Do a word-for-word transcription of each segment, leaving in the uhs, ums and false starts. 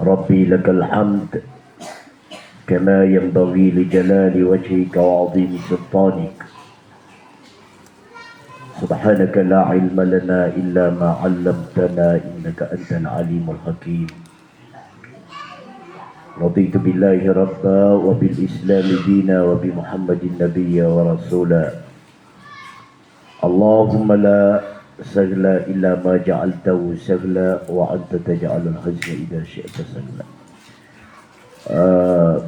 ربي لك الحمد كما ينبغي لجلال وجهك وعظيم سلطانك. سبحانك لا علم لنا إلا ما علمتنا إنك أنت العليم الحكيم. رضيت بالله ربا وبالإسلام دينا وبمحمد نبيا ورسولا. اللهم لا سهل إلا ما جعلته سهلا وأنت تجعل الحزن إذا شئت سهلا. Ah,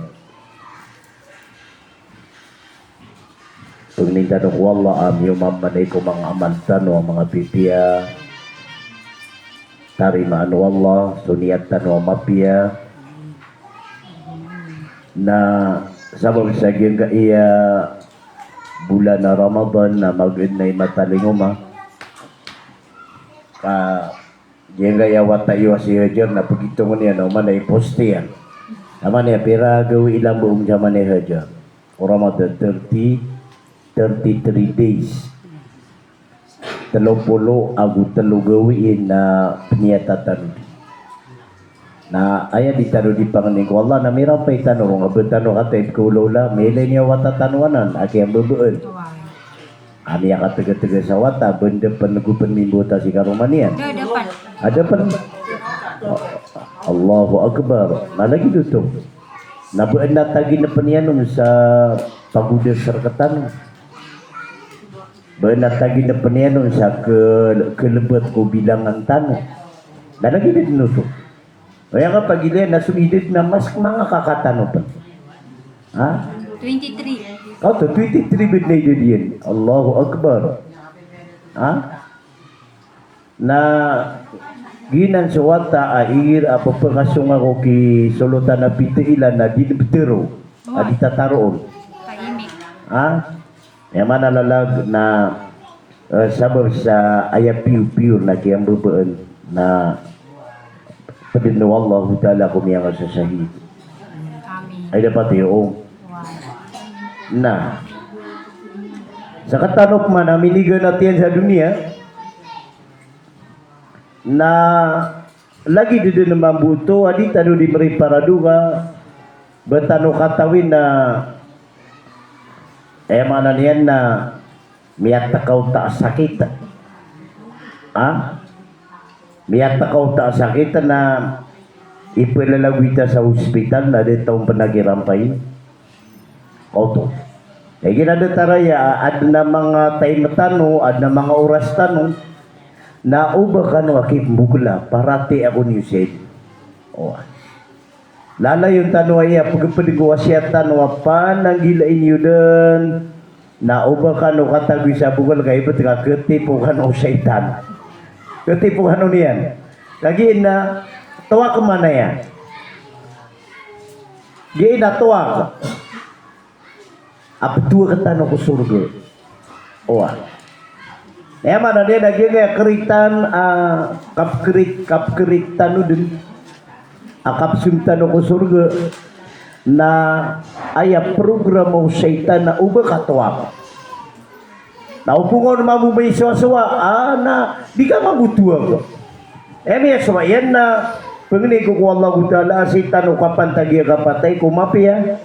pangnin tano ko Allah a miyomamanay ko manga amal tano a manga pipiya, tarimaan o Allah so niyat tano a mapiya. Na sabap sa giyangkaya bolan a Ramadan na maged na i matalingoma. Ka giyangkaya wata iyo a si Hajar na pagitong iyan, oman na i post iyan. Aman iya pira gawii lamba om sa aman iya Hajar. O Ramadan, thirty, thirty-three days. Telo polo ago telo gawii na pniyata tano di. Na aya di tano di pangnin ko Allah na mirampay tano ron, a ba tano kataya i pkhaolaola, mailay niyo a wata tano anan a kiyambabaan. A miyakatgatga sa wata, ba da pn go pn mimbota si karoma niyan. Da, da pn. A, da pn. Allahu Akbar. Na lagid oto. Na ba na tagin pn iyan on sa pagodas rktano. Ba na tagin pn iyan on sa ke-, kalbat ko bilangan tano. Na lagid dn oto. Aya kapagilaya na so idad na mas manga kaka tano pn. Ha? Twenty-three. Oto, twenty-three bd na idad iyan. Allahu Akbar. Ha? Na giyanan so wata a igira a pphakasong ako ki solotan a pitailan a di dn ptero a di tataro on. Kaimik. Ha? Aya maana lalag na, eh, sabap sa aya piyopiyo na kiyambabaan na pd o Allahu Ta'ala ko miyangasasahid. Amin. Ay dapat iyo. Na. Sa katano pman a miniganat iyan sa doniya, na lagid dn mambo oto a di tano di mriparadoga, ba tano katawi na, aya maana niyan na miyatkaw ta a sakit. Ha? Miyatkaw ta a sakit na iplalagui ta sa hospital na da taw pn a kirampay. Oto. Lagid a da taraya, adn a manga time tano, adn a manga oras tano, na oba kano a kipmbokla, parati ako niyo said. O. Lalayon tano aya pgpd ko wasiyat tano a pananggilai niyo dn, na oba kano katagoy sa bokl ka ibt ka ktipo kano o shaytan. Ktipo kano niyan. Kagiya na tawak manaya. Giya na tawak. A ptowak tano ko sorga. Owa. Aya maana niyan na giyangkaya karitan, ah, kapkrit, kapkrit tano dn. A kapsong tano ko sorga. Na aya program o shaytan na oba ka tawak. Na opama mambo maisowasowa, ah, na di ka mambo towak. Aya miyasowa iyan na pangnin ko ko Allahu Ta'ala a sii tano kapantagi a kapatay ko mapiya.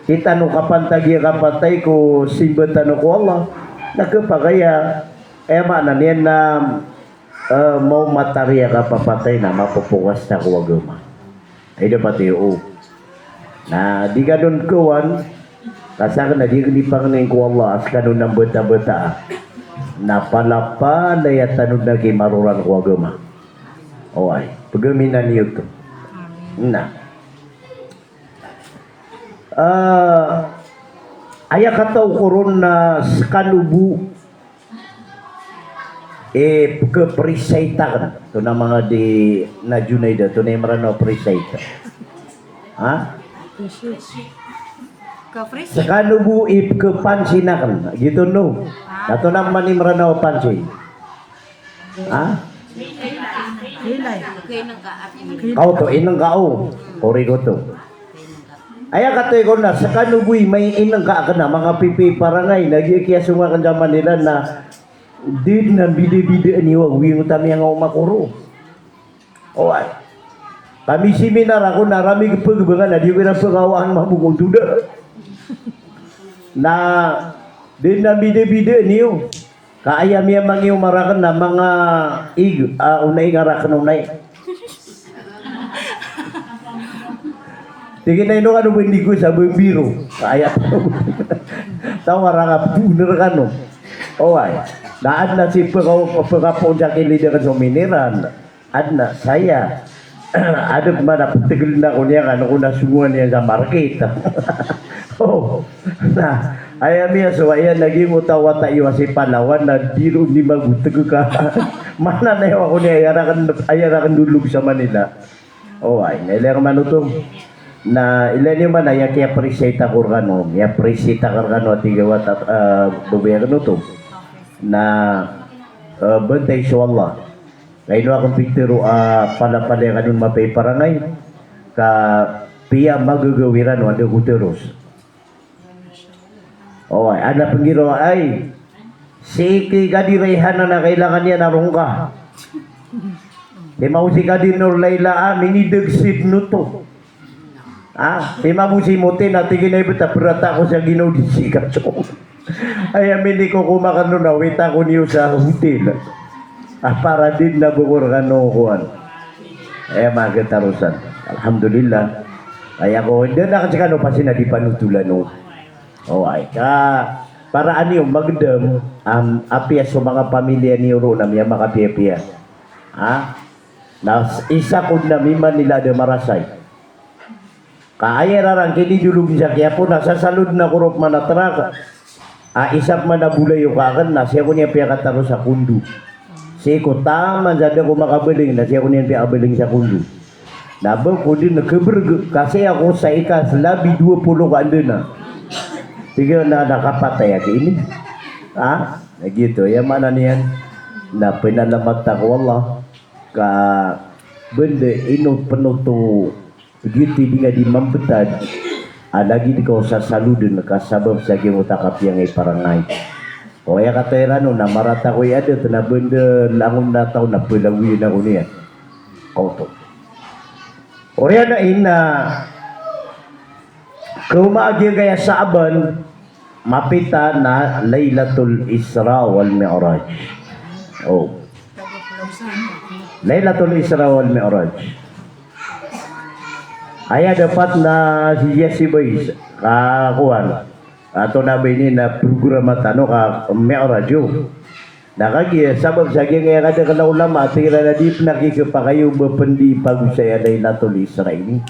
Sii tano kapantagi a kapatay ko simba tano ko Allah. Na khapakay a, aya maana niyan na, eh, maoma ta riya kapapatay na mapopokas ta ko agama. Ay dapat iyo. Na di ka don kawan, ka sakn na di ka di pangnin ko Allah a skano na mbata-bata. Na palapalaya tano na ki maroran ko agama. Oway, pagaminan iyo to. Na. Ah, aya kataw ko ron na skano bo i pkhapreside akn. Tonaa manga di na Junaida, tonaa i Mranaw a preside? Ha? Skano bo i pkhapansin akn. Giyoto no. Na tonaa man i Mranaw a pansin? Ha? Kaoto, inngka o. Korek oto. Aya katoy ko na, skano bo i mainngka akn a manga pipiya i parangay, na giya kiyasong akn sa Manila na di dn a mbidabidaan iyo a gowii oto a miyangaoma ko ron. Oway. Ami seminar ako na rami kepegbangan a di ko iran pegawaan mambo ko toda. Na di na bida-bida niyo. Ka aya miyamangiyo maraken na manga ig, a, onay ngaraken onay. Tig iyan a ino kano ba indi ko sa bembiro. Ka aya taw, taw a ranga bener kano. Oway. Na aden a si peka-, pekapoon sa kilid aken so miniran. Aden a saya. Aden man a petegelen ako niyan, kano ko na songowan iyan sa market. O, na aya miyasowa iyan a giyangkoto a wata iyo a si Palawan na di ron di magoteg ka. Mana na iyo ako niyan, aya raken, aya raken dolog sa Manila. Oway, na ilay ko man oto. Na ilay niyo man a aya kiya-appreciate ako rekano, miya-appreciate ako rekano a tig a wata, a, babaya aken oto. Na, a, bantay so Allah. Ka ino aken pitero a palapalaya kano mapiya i parangay, ka piya magagawi rano a da ko teros. Oway, aden a penggiraw a, ay, sii ki Kadi Rayhan a kailangan iyan a rongka. Tig mambo si Kadi Nur Laila a minideg sip noto. A, tig mambo si Moti na tig iyan a ibet a berata ko sa ginaw di sikaso. Aya minikokom aken on na wita ko niyo sa hotel. A, para di na bokor kano kowan. Aya magetarosan. Alhamdulillah. Aya ko, da na kasi kano pasi na di panotolan o. Oway, ka para aniyo magedam, am, apiya so manga pamilya niyo ron na miyamakapiyapiya. Ha? Na isa ko den a mimanila a da marasay. Ka aya rarangken i dolog sa kiyapo na sasalo den ako roo pman a trak. A, isa pman a bolay o ka aken na sii ako niyan piyakataros sa kondo. Sii ko taman sa da ko makabaling na sii ako niyan piyakabaling sa kondo. Na ba ko den kebereg, kasi ako sa ika sa labi dowa polo ka anda na. Tig iyan na, na kapatay aki ini. Ha? Na giyoto, aya maana niyan. Na penalamat ako o Allah. Ka benda ino penoto giyoto i di nga di mambetad, a lagid ka o sasalo den ka sabap sa giyangkoto a kapiyangay parangay. Ko aya katoy rano na marata ko i adat na benda langon na taw na pelawiyen ako niyan. Kaoto. Oriyan a ina, kaoma a giyangkaya Sha'ban, mapita na Laylatul Isra wal Mi'raj. O. Laylatul Isra wal Mi'raj. Aya dapat na si Jesse Boys, ka kowan. Ato na ba ini na programa tano ka Mi'raj o. Na kagiya sabap sa giyangkaya kadakel a ulama, tig iran a di pen aki kepakay o ba pen di pagosay a Laylatul Isra ini.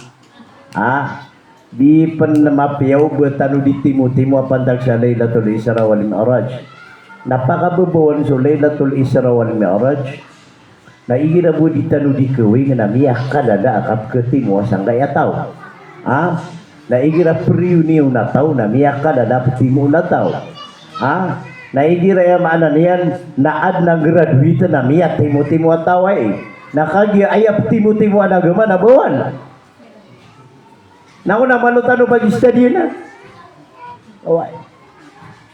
Ha? Di pen mapiya o ba tano di timotimo a pantag sa Laylatul Isra wal Mi'raj. Na pakababawan so Laylatul Isra wal Mi'raj. Na igira bo di tano di kawing na miyakalala a kapketimo a sangkaya taw. Ha? Na igira pre-reunion a taw na miyakalala a petimoon a taw. Ha? Na igira aya maana niyan na aden a graduate na miyatimotimo a taw ai. Na kagiya aya petimotimo a agama na bawal. Na ko na malo tano pag-study na. Oway.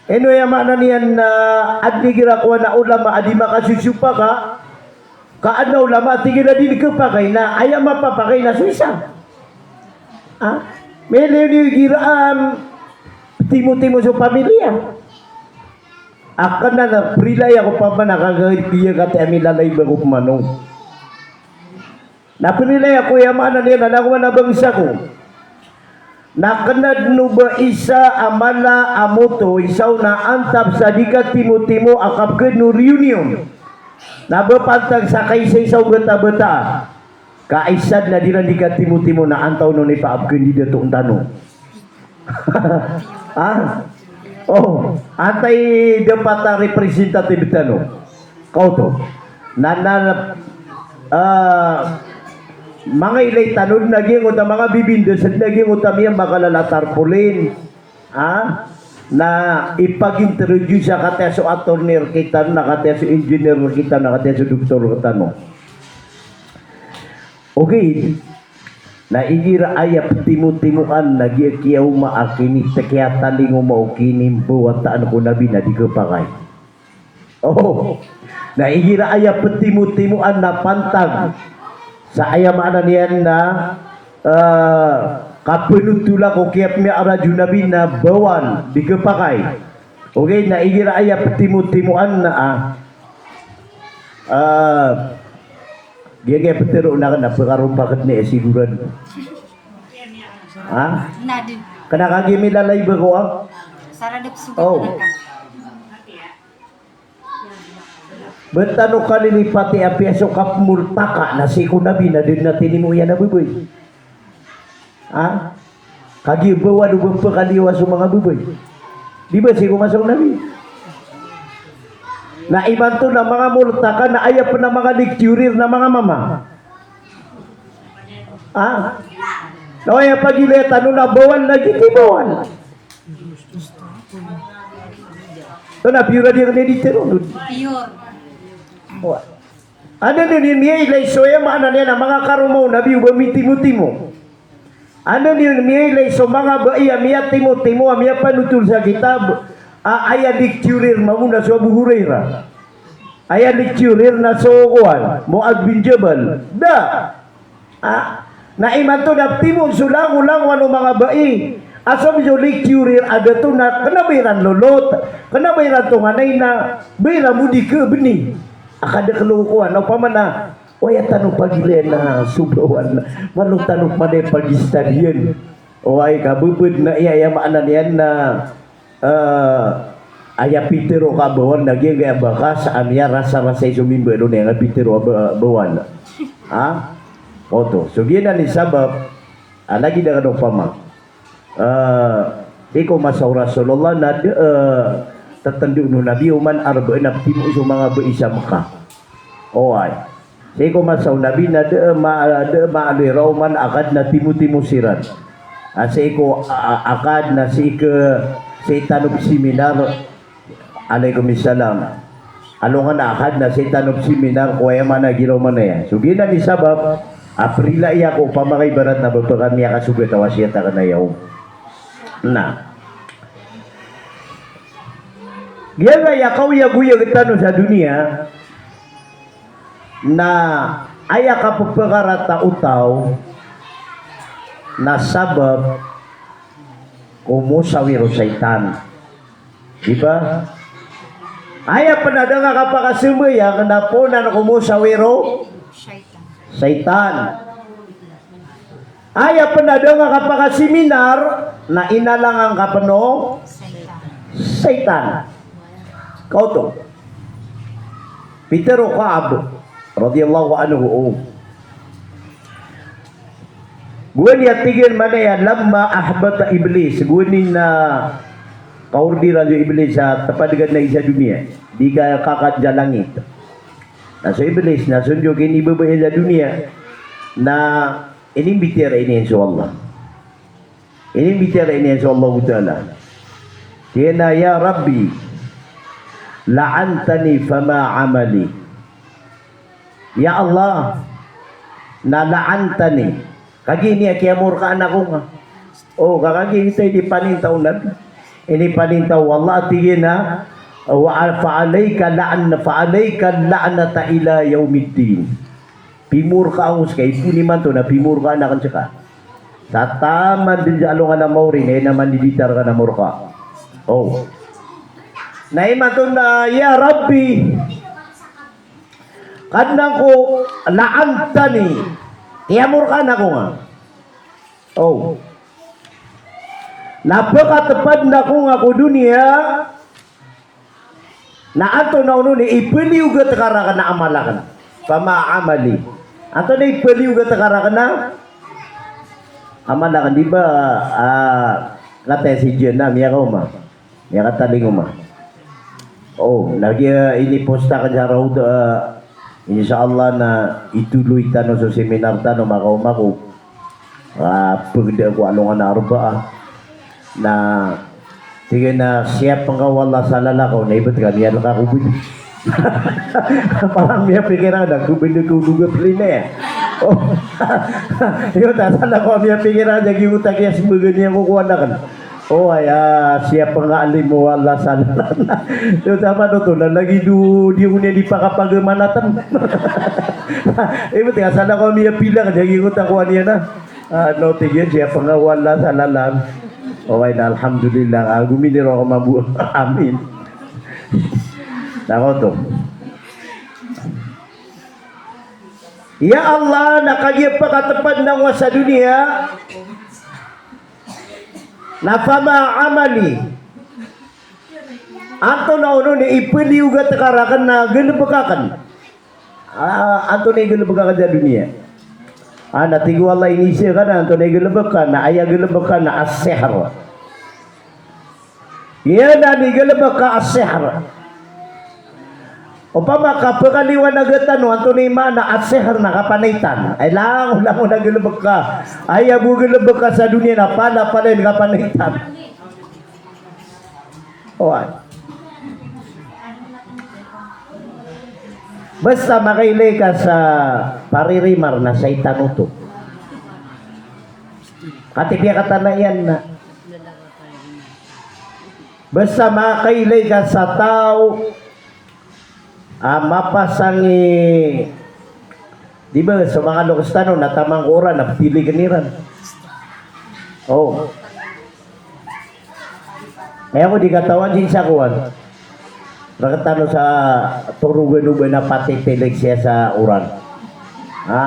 Ino aya maana niyan na aden igira kowan a ulama a di makasosopak ka, ka aden a ulama a tig iran a di kepakay na aya mapapakay na so isa. Ha? Melew niyo igira, am, timotimo so pamilya. Aken na, na prilaya ko paman a kagaya kati a milalay ba ko pemano. Na prilaya ko aya maana niyan na langowan a bangsa ko. Na kena den o ba isa a mala a moto, isa on a antap sa di katimotimo a kapked o reunion. Na ba pantag sa kaisaisa o bata-bata. Ka isa den a di ran di katimotimo na antap on i paabken di dato tano. Ha? O, antai dapat a representative tano? Kaoto. Na, na, ah, manga ilay tano den a giyangkoto a manga bibindas den a giyangkoto a miyamakalala a tarpaulin. Ha? Na ipag-introduce a katii so attorney rektano, na katii so engineer rektano, na katii so doktor rektano. Okay. Na igira aya petimotimoan na giya kiyaoma a kini, tekiya talingoma o kini mbawataan ko Nabi na di kepakay. O. Na igira aya petimotimoan na pantag Sa aya maana niyan na, eh, kapenotola ko kiyapmi'raj o Nabi na bawal, di khapakay. Ogaid na igira aya ptimotimoan na, ah, ah, giyangkaya ptharoon akn na pkaropa kdn i sigurado. Ha? Nadi. Kna kagiya milalay ba ko, ah? Saradap sugat. Oh. Ba tano kalilipati apiya so kapmoltaka na sii ko Nabi na da dn a tinimo iyan a babay. Ha? Kagiya bawal o ba pkaliyowa so manga babay. Di ba sii ko masa o Nabi? Na imanto na manga moltaka na aya pn a manga lecturer na manga mama. Ha? Na aya pagilaya tano na bawal na giyoto i bawal. Ito na, pure a di rin dito ron. Pure. Wa. Anda niyo miyailay so, aya maana niyan na manga karoma o Nabi o ba mitimotimo. Anda niyo miyailay so manga bai a miyatimotimo a miyapanotol sa kitab a aya lecturer mambo na so Abu Hurairah. Aya lecturer na so kowan, Muadh bin Jabal. Da. Ah, na imanto na ptimo so langolangowan o manga bai a so lecturer a dato na kna ba iran lolot, kna ba iran tonganay na ba iran bo di khabni a kadakl o kowan. Na opama na, aya tano pagilayan na so bawal, malo tano pman pagistadiyan. Oway, kababad na aya, aya maana niyan na Eh, aya pitharo ka a bawal na giyangkaya bakas a miyarasarasay so mimbaloy niyan a pitharo a ba-, bawal. Ha? Oto. So giyanan i sabap a lagid a kano pama. Eh, sii ko masa o Rasulullah na da, eh, tatandaan o Nabi oman a rbaan a ptimo so manga bai sa Makkah. Oway. Sii ko masa o Nabi na da, eh, ma-, da, eh, maaloy ron oman a kadn a timotimo siran. A sii ko, a, a, a kadn a sii ko, sii tano psiminar. Alaikum salam. Alongan a kadn a sii tano psiminar ko aya maana giraw manaya. So giyanan i sabap a prila iya ko pamakabarat na ba pkhan miyakasogat a wasiyat akn aya o. Na. Giyangkaya kaoyagoyag tano sa doniya, na aya kapphakarat o taw na sabap ko mosawir o shaytan. Di ba? Aya pn a da nga kapakasambayang na poon ko mosawir o shaytan. Aya pn a da nga kapakasiminar na inalangan ka pn o shaytan. Kaoto. Pitharo o Ka'b radiyallahu anhu, o. Gowani a tig iyan manaya, lamma ahbata Iblis. Gowani na kaordiran o Iblis a tpad ka dn a isa doniya. Di ka kakad sa langit. Na so Iblis na so ndiyog inibaba iyan sa doniya na inimbitiyarai niyan so Allah. Inimbitiyarai niyan so Allahu Ta'ala. Tig iyan a, "Ya Rabbi, la'antani fama amali." Ya Allah, na la'antani. Kagiya ini a kiyamorkaan ako nga. O, ka kagiya ini i paninta o Nabi. Ini paninta o Allah, tig iyan a, wa, fa alayka la'na-, fa alayka la'nata ila yawmiddin. Pimorka ako ska, ipon imanto na pimorkaan akn ska. Sa taman dn sa alongan a maori na aya na mandiditar ka na morka. O. Na imanto na, ya Rabbi, Kadnan ko, la'antani. Kiyamorkaan ako nga. O. Na pkatpad ako nga ko doniya, na antonaa onon i ipaliyogat ka rakn a amal akn. Fama amali. Antonaa i ipaliyogat ka rakn a amal akn, di ba, ah, kataya si Jana, miyakaoma. Miyakatalingoma. O, lagid a inipost akn sa Rawdah, ah, insha Allah na itoloy tano so seminar tano, makaoma ako. Ah, pagda ako alongan a Arbaa. Na, tig iyan a siyap ngka o Allah sa lalakaw, na ibt ka miyalk ako bd. Parang miyapikiran a, ko bd ko doga plina ya. O. Iyo, ta sa lalakaw miyapikiran a, giyoto a kiyasmbgan iyan ko kowan akn. O aya, siyapn a alim o Allah sa lalan. Yo, tama oto, na lagid o di ako niyan di pakapagamanatan. Ibt ka sa na ko miyapilang, di ako takowan iyan a. Ano, tig iyan, siyapn a o Allah sa lalan. O aya na, alhamdulillah, a, gominiro ako mambo. Amin. Na oto. Ya Allah, na kagiya pakatpad na ngka sa doniya, na fama amali. Antonaa onon i ipeliyogat ka rakn na galbk akn? A, antonaa i galbk akn sa doniya? A, na tig o Allah, inizaan ka na antonaa i galbk ka, na aya galbk ka na as-sihr. Giyanan i galbk ka a as-sihr. Opama ka pkaliwanag tano antonaa i maana a as-sihr na kapanaitan. Ay langolangon a galbk ka. Aya bo galbk ka sa doniya na palapalaya kapanaitan. Oway. Basta makailay ka sa paririmar na saitan oto. Katipiya ka tana iyan na. Basta makailay ka sa taw a mapasang i, di ba, so manga loks tano na taman ko oran na ptilign iran. O. Aya ko di katawan sin sa kowan. Rktano sa torogan o ba na patitilig siya sa oran. Ha?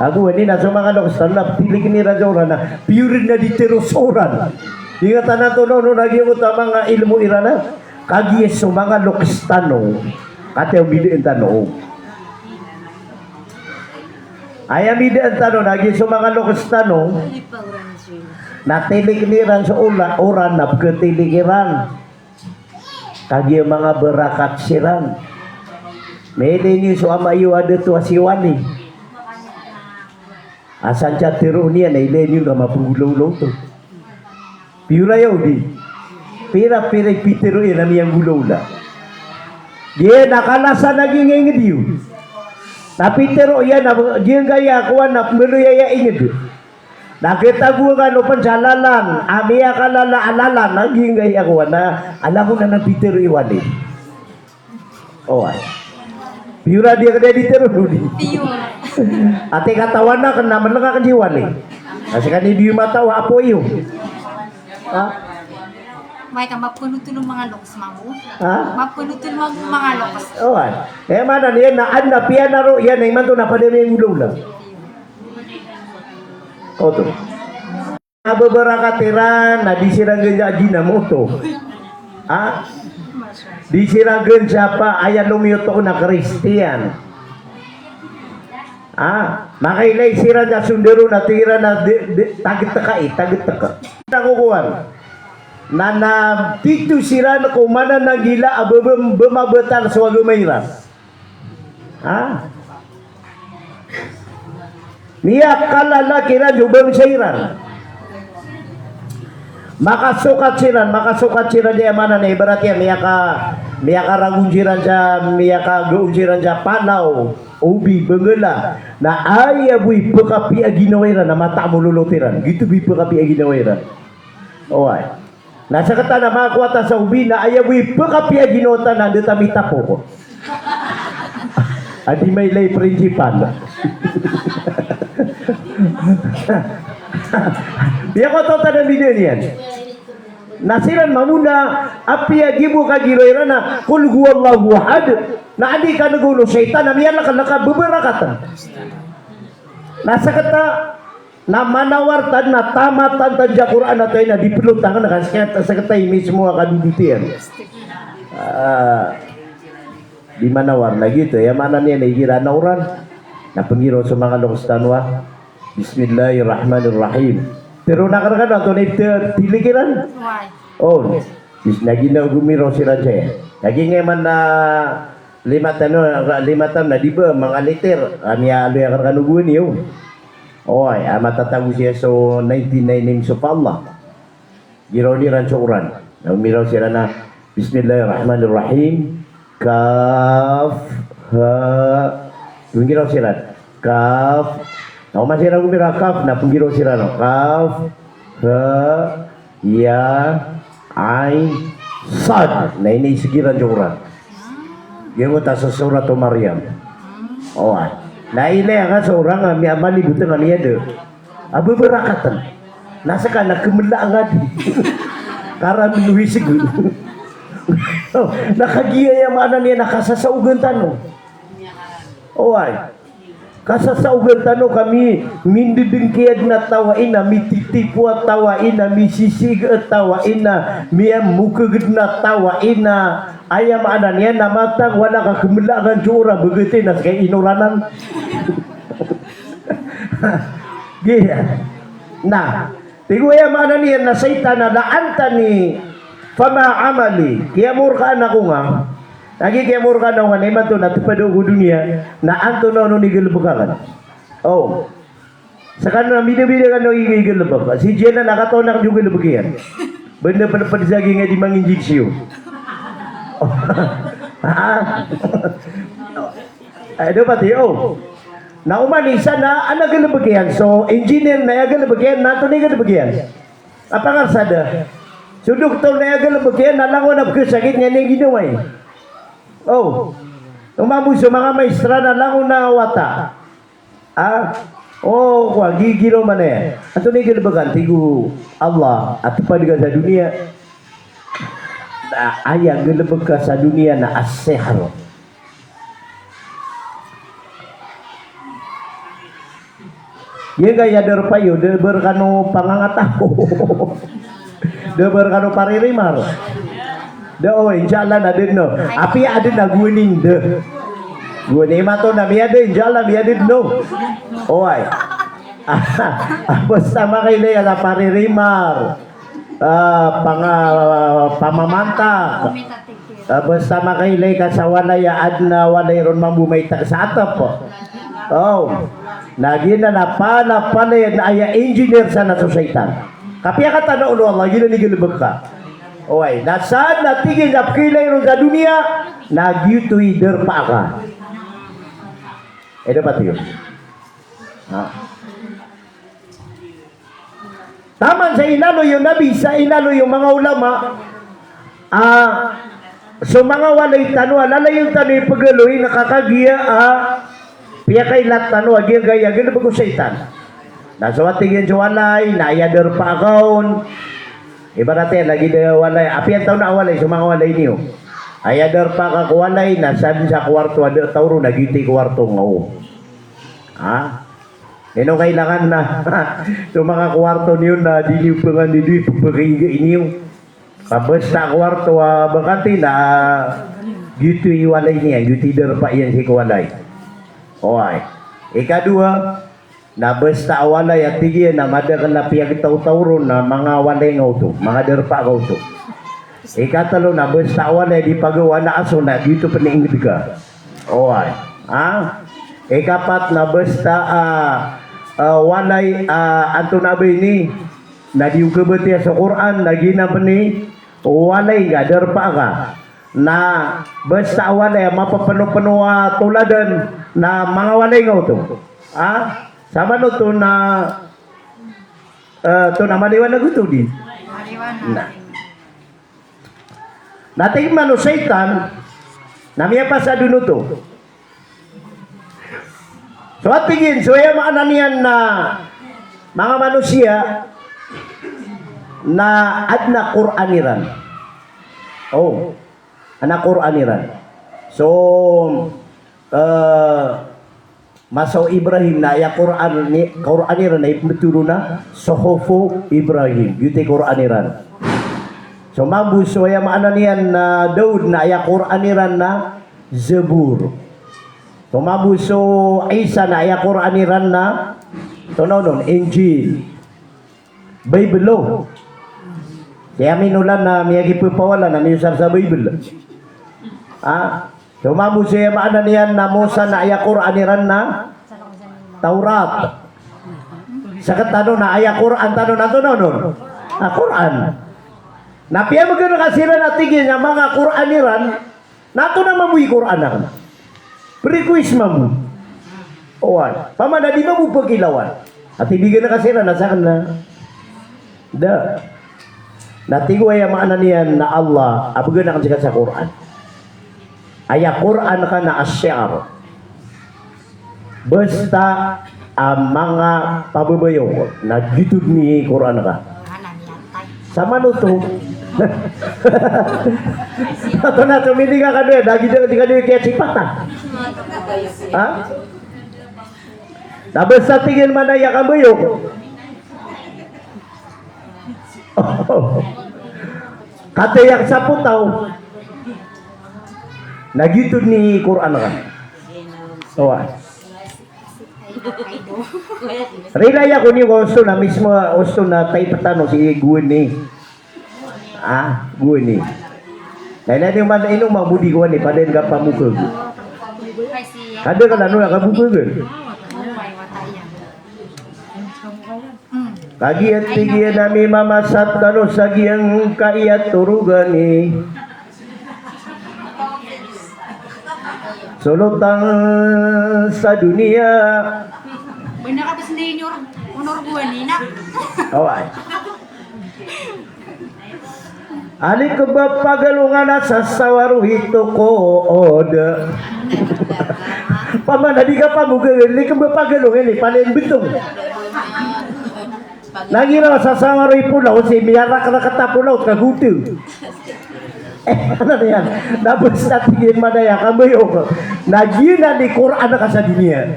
Ago ini na so manga loks tano na ptilign iran sa oran na piyorid na di tero so oran. Di nga tana to no, no, na giyoto a manga ilmo iran na. Kagiya so manga loks tano, katii o bidaan tano. Aya bidaan tano na giya so manga loks tano, na tilign iran so ola-, oran na pkatilig iran. Kagiya manga barakat siran. Mailay niyo so ama iyo a dato a si Wali. A san sa tero niyan na ilay niyo ka mapnggolawla oto. Pira iyo di. Pira-pira i pitero iyan a miyanggolawla. Giya na kalasan a giyangkai a ingd iyo. Na pitero iyan a giyangkai a kowan na pmbaloy aya ingd. Na katago ngka no pn sa lalan, a miyakalala a lalan, a giyangkai a kowan na, a langon anan pitero i Wali. Oway. Pira di ka di tero doni. Pira. Ati katawan akn na mlng akn si Wali. Asi kani di mataw a apo iyo. Ha? Oway ka mapnotol o manga loks mambo. Ha? Mapnotol mambo manga loks. Oway. E, maana niyan na adn a piyanaro iyan na imanto na pd a miyanggolawla. Oto. A babarakat iran na di siran gn sa Jina moto. Ha? Di siran gn sa pa aya lomiyoto na Kristiyan. Ha? Makailay siran sa sondaro na tig iran a di, di, tagtk ai, tagtk. Takokowan. Na, na tito siran ko manananggila a bebem-, bemabetal so agama iran. Ha? Miyakalala kiran so bangsa iran. Makasokat siran, makasokat siran, di maana na ibarat iyan miyaka-, miyakaragon siran sa, miyakagaon siran sa Palaw, Obi, Bangala. Na aya bo i pkapiya ginawa iran na mataan o lolot iran. Giyoto bo i pkapiya ginawa iran. Oway. Na sakata na makakowa ta sa Obi na aya bo i pkapiya ginawa ta na da ta mitapok. A di mailay principal. Piyakoto ta na midan iyan. Na siran mambo na apiya gibo ka giro iran na Qul huwallahu ahad. Na adi ka nagaw o shaytan a miyalakalaka beberakat. Na sakata Na manawar tano na tamatan tano sa Qur'an a taw na di plo tano na kan sakata, sakata i mismo a kadodot iyan. Ah, di manawar na giyoto, aya maana niyan na igira na oran. Na pnggiraw so manga loks tano a, Bismillahirrahmanirrahim. Pero na karkano antonaa i tilig iran? Why? O, bis na ginaw gomiraw siran saya. Lagi nga man na Lima tano, lima tano na di ba, manga liter. Ami a aloy a karkano gowani iyo. Oway, a matatago siya so ninety-nine names of Allah. Giraw iran so oran. Na gomiraw siran a, Bismillahirrahmanirrahim. Kaf, ha. Gomiraw siran. Kaf. Na oman siran gomiraw kaf, na pnggiraw siran. Kaf, ha. Ya, Ain, Sad. Na iniiseg iran so Qur'an. Giyangkoto a so Surat o Maryam. Oway. Na ilaya ka so orang a miya-, malibotn a miyada a babarakatn. Na ska na kmla ngka di. Karami o iseg. Na kagiya aya maana niyan na kasasaogan tano. Oway. Kasasaogan tano ka mi-, mindidngki a dn a taw a ina, mititipo a taw a ina, misisiga a taw a ina, miyamokag dn a taw a ina. Aya maana niyan na matag wala ka kmla ngka so orang, bagati na ska i inoranan. Giya. Na, tig o aya maana niyan na shaytan a la'antani fama amali. Kiyamorkaan ako ngka. Lagid kiyamorkaan ako ngka na imanto na tpd ako ko doniya, na antonaa on i galbk akn. O. Skano na bidabida kano i, i galbk. Si Jiyanan a katawan akn so galbk iyan. Banda pn pd sa giya di manginjeksiyon. Ha? Ay, da pati, o. Na oman i isa na, adn a galbk iyan. So, engineer na aya galbk iyan, na antonaa i galbk iyan? Apangarsada. So, doktor na aya galbk iyan, na langon a pkhasakit niyan i ginawa iyan. O. Oman bo so manga maestra na langon a wata. A, o, kowa, gigiraw man iyan. Antonaa i galbk akn, tig o Allah, a tpd ka sa doniya. Na aya galbk ka sa doniya na as-sihr. Giyangkaya darpa iyo, da ba rkano pangangataw. Da ba rkano paririmar. Da, o, insha Allah na adn, no. Apiya adn a gowani, da. Gowani, imanto na miyada, insha Allah miyada dn, no. Oway. Basta makailay ka sa paririmar. A, panga-, pamamantak. A, basta makailay ka sa walay a adn a walay ron mambo maitk sa atp. O. Na giyanan a palapalaya na aya engineer san na so shaytan. Kapiya ka tano o Allah, giyanan i galbk ka. Oway, na san na tig iyan a pkhailay ron sa doniya, na giyoto i darpa ka. Aya dapat iyan. Ha. Taman sa inaloy o Nabi, sa inaloy o manga ulama, a, so manga walay tano a lalayon tano i pagaloy na ka kagiya a piyakailat tano a giyangkaya galbk o shaytan. Na so a tig iyan so walay, na aya darpa ka on. Ibarat iyan, lagid a walay, apiya antonaa a walay, so manga walay niyo. Aya darpa ka ko walay, na san sa kowarto a da a taw ron, na giyoto i kowarto ngka on. Ha? Ino kailangan na so manga kowarto niyo na di niyo pngan di, di pphakaiga niyo. Ka basta kowarto a bakati na giyoto i walay niyan, giyoto i darpa iyan sii ko walay. Oway. Ikadowa, na basta a walay a tig iyan na madakl a piyagtawtaw ron na manga walay ngka oto, manga darpa ka oto. Ikatlo na basta a walay a di pagawa na aso na giyoto pn i ingd ka. Oway. Ha? Ikapat na basta a, a, walay a, antonaa ba ini, na di o kabatiya so Qur'an, na giyanan pn i walay ngka, darpa ka. Na basta a walay a mapapnopno a toladan na manga walay ngka oto. Ha? Sabap oto na, e, oto na maliwanag oto di. Maliwanag. Na. Na tig man o shaytan, na miyapasad on oto. So a tig iyan, so aya maana niyan na manga manosiya na adn a Qur'an iran. O, adn a Qur'an iran. So, e, masa o Ibrahim na aya Qur'an ni, Qur'an iran na ipmbtho ron a Suhufu Ibrahim. Giyoto i Qur'an iran. So mambo so aya maana niyan na Daud na aya Qur'an iran na Zabur. So mambo so Isa na aya Qur'an iran na, antonaa on, Injil. Bible, o. Si Amin Olan na miyagipapawala na miyosar sa Bible. Ha? So mambo so aya maana niyan na Musa na aya Qur'an iran na Tawrat. Sktano na aya Qur'an tano na antonaa on? A Qur'an. Na piyamgr ka siran a tig iyan a manga Qur'an iran, na antonaa mambo i Qur'an akn? Prequest mambo. Oway. Pman a di mambo pkilawan. Ati bigan ka siran a sakn na. Da. Na tig o aya maana niyan na Allah a bgan akn sii ka sa Qur'an. Aya Qur'an ka na ash-shi'r. Basta a manga pababayok na giyoto dn i Qur'an ka. Sa manoto. Ato na tomindi ka kado, na giyoto, di kado kiyasipatan. Ha? Na basta tig iyan man a aya kambayok. Kataya ka sa potaw. Na giyoto dn i Qur'an ka. Oway. Rilai ako niyo ka osto na mismo, osto na type tano si Guni. Ah, Guni. Na ilay niyo man ino mambo di Guni, pd iyan ka pamokag. Kada ka lano na kabokag. Kagiya tig iyan a mimamasat tano sa giyangkaya torogan i Solotan sa doniya. Banda ka bes ni Onor, Onor Guwani na. Oway. Alik ba pagalongan a sasawaro ito kood. Pamana di ka pamogagan, alik ba pagalongan i palaya betong. Lagi na sasawaro i polaw, si miyarakrakat a polaw, kagoto. Eh, ano na yan? Na basta tig iyan man a aya kambayok. Na giyanan i Qur'an ka sa doniya.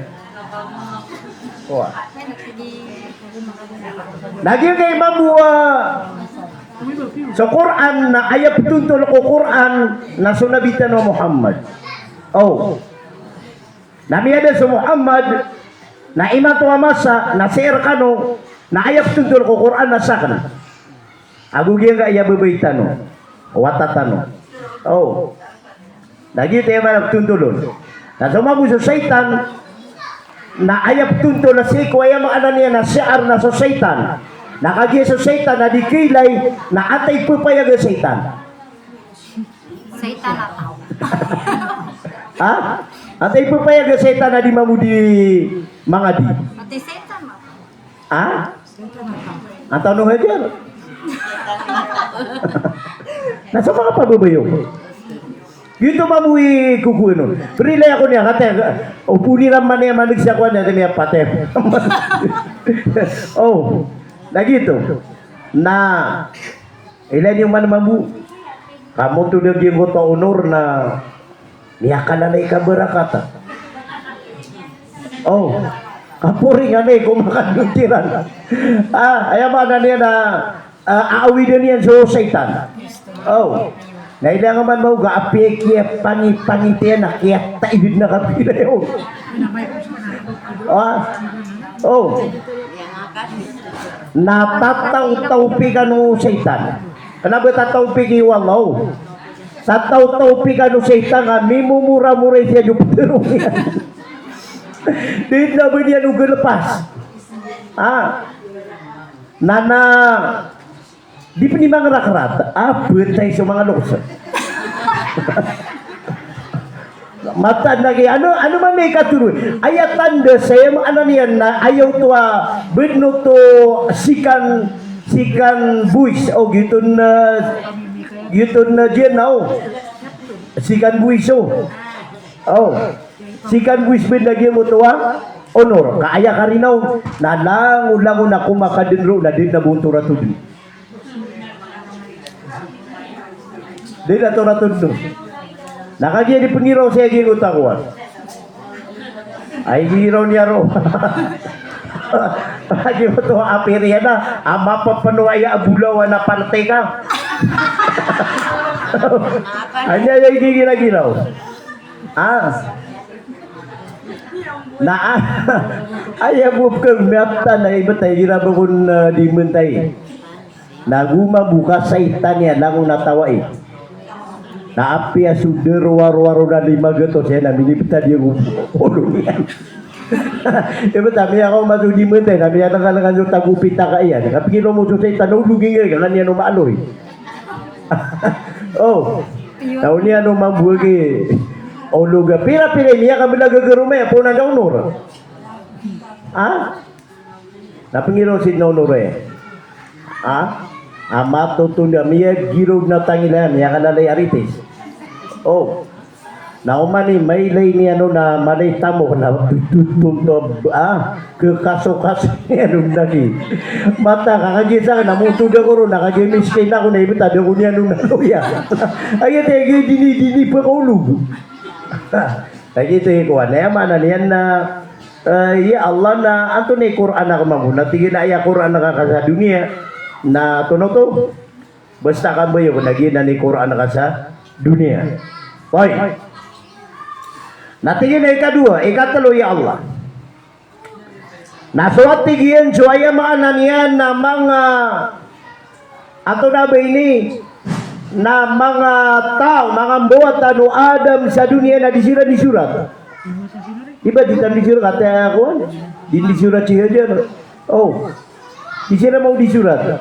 Wah. Na giya kay mambo a so Qur'an na aya ptontol ko Qur'an na so Nabi tano Muhammad. Oh. Na miyada so Muhammad, na imanto a masa, na sii rkano, na aya ptontol ko Qur'an na sakn. Ago giyangkaya babay tano, wata tano. Oh. Na giyoto i maana ptontol on. Na so mambo so shaytan, na aya ptontol a sii ko aya maana niyan na shi'r na so shaytan. Na kagiya so shaytan na di kailay, na antaa i pphayaga shaytan. Shaytan a taw. Ha? Antaa i pphayaga shaytan a di mambo di mangadi. Pati shaytan a taw. Ha? Antaa no hajar. Na so manga pababayok. Giyoto mambo i kokowan on. Brilay ako niyan, kataya, o poniran man iyan maneg sa kowan iyan, kataya patay. Oh, na giyoto. Na Ilay niyo man mambo. Kamoto da giyangkoto a Onor na miyakalalay ka barakatan. Oh, kaporingan i ko makadon kiran. Ah, aya maana niyan na, ah, aawidan iyan so shaytan. Oh. Na ilay nga man mambo ka apiya kiyapangipangit iyan na kiyataid na kapira iyan. Ah. Oh. Na tatawtaw pikan o shaytan. Kna ba tatawtaw pikan o Allah. Tatawtaw pikan o shaytan ka mimomoramora i siya diyoptero niyan. Di na ba niyan o galpas. Ah. Na, na, di pn i mangarakrat. Ah, btay so manga loks. Mataan lagi, ano, ano man i katoro. Aya tanda sa aya maana niyan na aya oto a bdn oto sikan, sikan boys. O, giyoto na, giyoto na diyan na, o. Sikan boys, o. O. Sikan boys bdn lagi oto a Onor. Ka aya karinaw na langolangon a komakadn roo na di na bontora todn. Di na to na todno. Na kagiya di pngiraw saya giyangkoto a kowan. Ay, giraw niyan roo. Kagiya oto a piriyan na, a mapapno aya a bolawan a parti ka. Aya, aya, gigiragiraw. Ah. Na, ah, aya bo pkn miyaptan na ibt a igira bo kon, ah, di mentay. Na go mambo ka shaytan iyan langon a taw ai. Na apiya so dn rowar-rowar na lima gatos iyan na minibtad iyan ko olo niyan. Ibt a miyakaoma so di mentay na miyatangkal ka so tago pitaka iyan. Kapikir o mo so shaytan na olo gingay ka kaniyan o maaloy. O. Taw niyan o mambo a gi olo ga pira-pira i miyakablag a garoma iyan, poon a da Onor. Ha? Na pngiraw si Onor e. Ha? a matotonda, miyagirog na tangila, miyakalalay a ritis. O. Na oman i mailay niyan on na malay tamok na tututun to, ah, kekasokaso niyan on lagi. Mata ka kagiya sakn na motonda ko ron na kagiya miskin ako na ibet a da ko niyan on na loya. Aya te, aya dini, dini pekaolog. Lagi te kowan, aya maana niyan na, eh, ya Allah na antonaa i Qur'an ako mambo. Na tig iyan a aya Qur'an ka sa doniya na tonoto. Basta ka mbayo ko na giyanan i Qur'an ka sa doniya. Oy. Na tig iyan a ikadowa, ikatelo, ya Allah. Na so a tig iyan so aya maana niyan na manga, antonaa ba ini, na manga taw, manga mbawatan o Adam sa doniya na di siran di sorat. Di ba di tano di sorat, kata kowan? Di, di sorat si Hajar. O. Di siran mambo di sorat.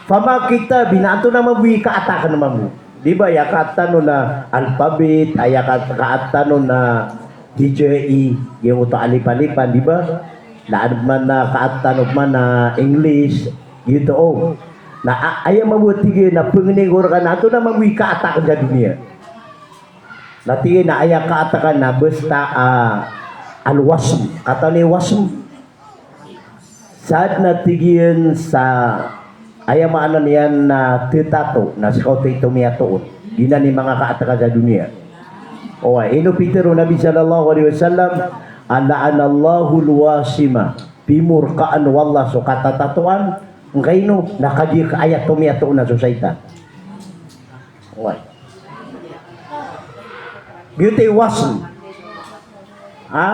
Fama kitabi, na antonaa mambo i kaat akn mambo. Di ba, aya kaat tano na alphabet, aya kaat, kaat tano na D J E, giyangkoto a alip-alipan, di ba? Na adn man a kaat tano man a English, giyoto, o. Na a-, aya mambo a tig iyan a pangnin ko rka na antonaa mambo i kaat akn sa doniya. Na tig iyan a aya kaat akn na basta, ah, al-wasm. Katawan iyo wasm? Sadn a tig iyan sa, aya maana niyan na tetato, na ska oto i tomiyatoon. Giyanan i manga kaat ka sa doniya. Oway, ino pitharo o Nabi sallallahu alaihi wasallam, a la'anallahul wasima. Pimorkaan o Allah so katatatoan, ngkaino, na kagiya aya tomiyatoon na so saitan. Oway. Giyoto i wasm. Ha?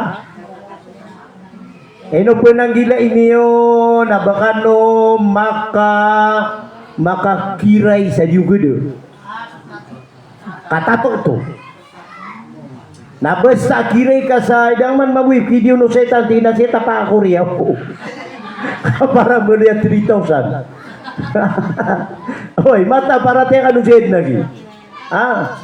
Ino pn a nggilai niyo na ba kano maka, makakiray sa diyo gada. Katato oto. Na basta kiray ka sa, idaman mambo i kidiyon o saitan, tig iyan a saitan, pakakoriya ako. Para maliya three thousand. Oy, mata, paratiyaya kano sa ed lagi. Ah,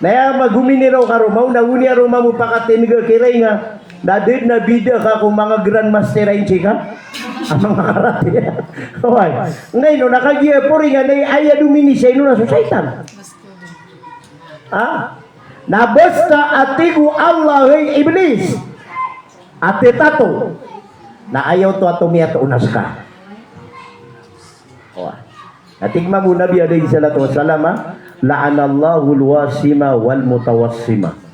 na aya magominiraw ka ron, maona goni a ron mambo pakatindg a kiray nga. Na da dn a bida ka ko manga grandmaster a insi ka. A manga karate. Oway. Ngkaino, na kagiya pori nga na aya dominisa ino na so saitan. Ah? Na basta a tig o Allah, hay Iblis, a tetato, na aya oto a tomiyatoon na ska. Oway. Na tig mambo o Nabi alayhis salatu wassalam, a, "La'anallahul wasima wal mutawassima."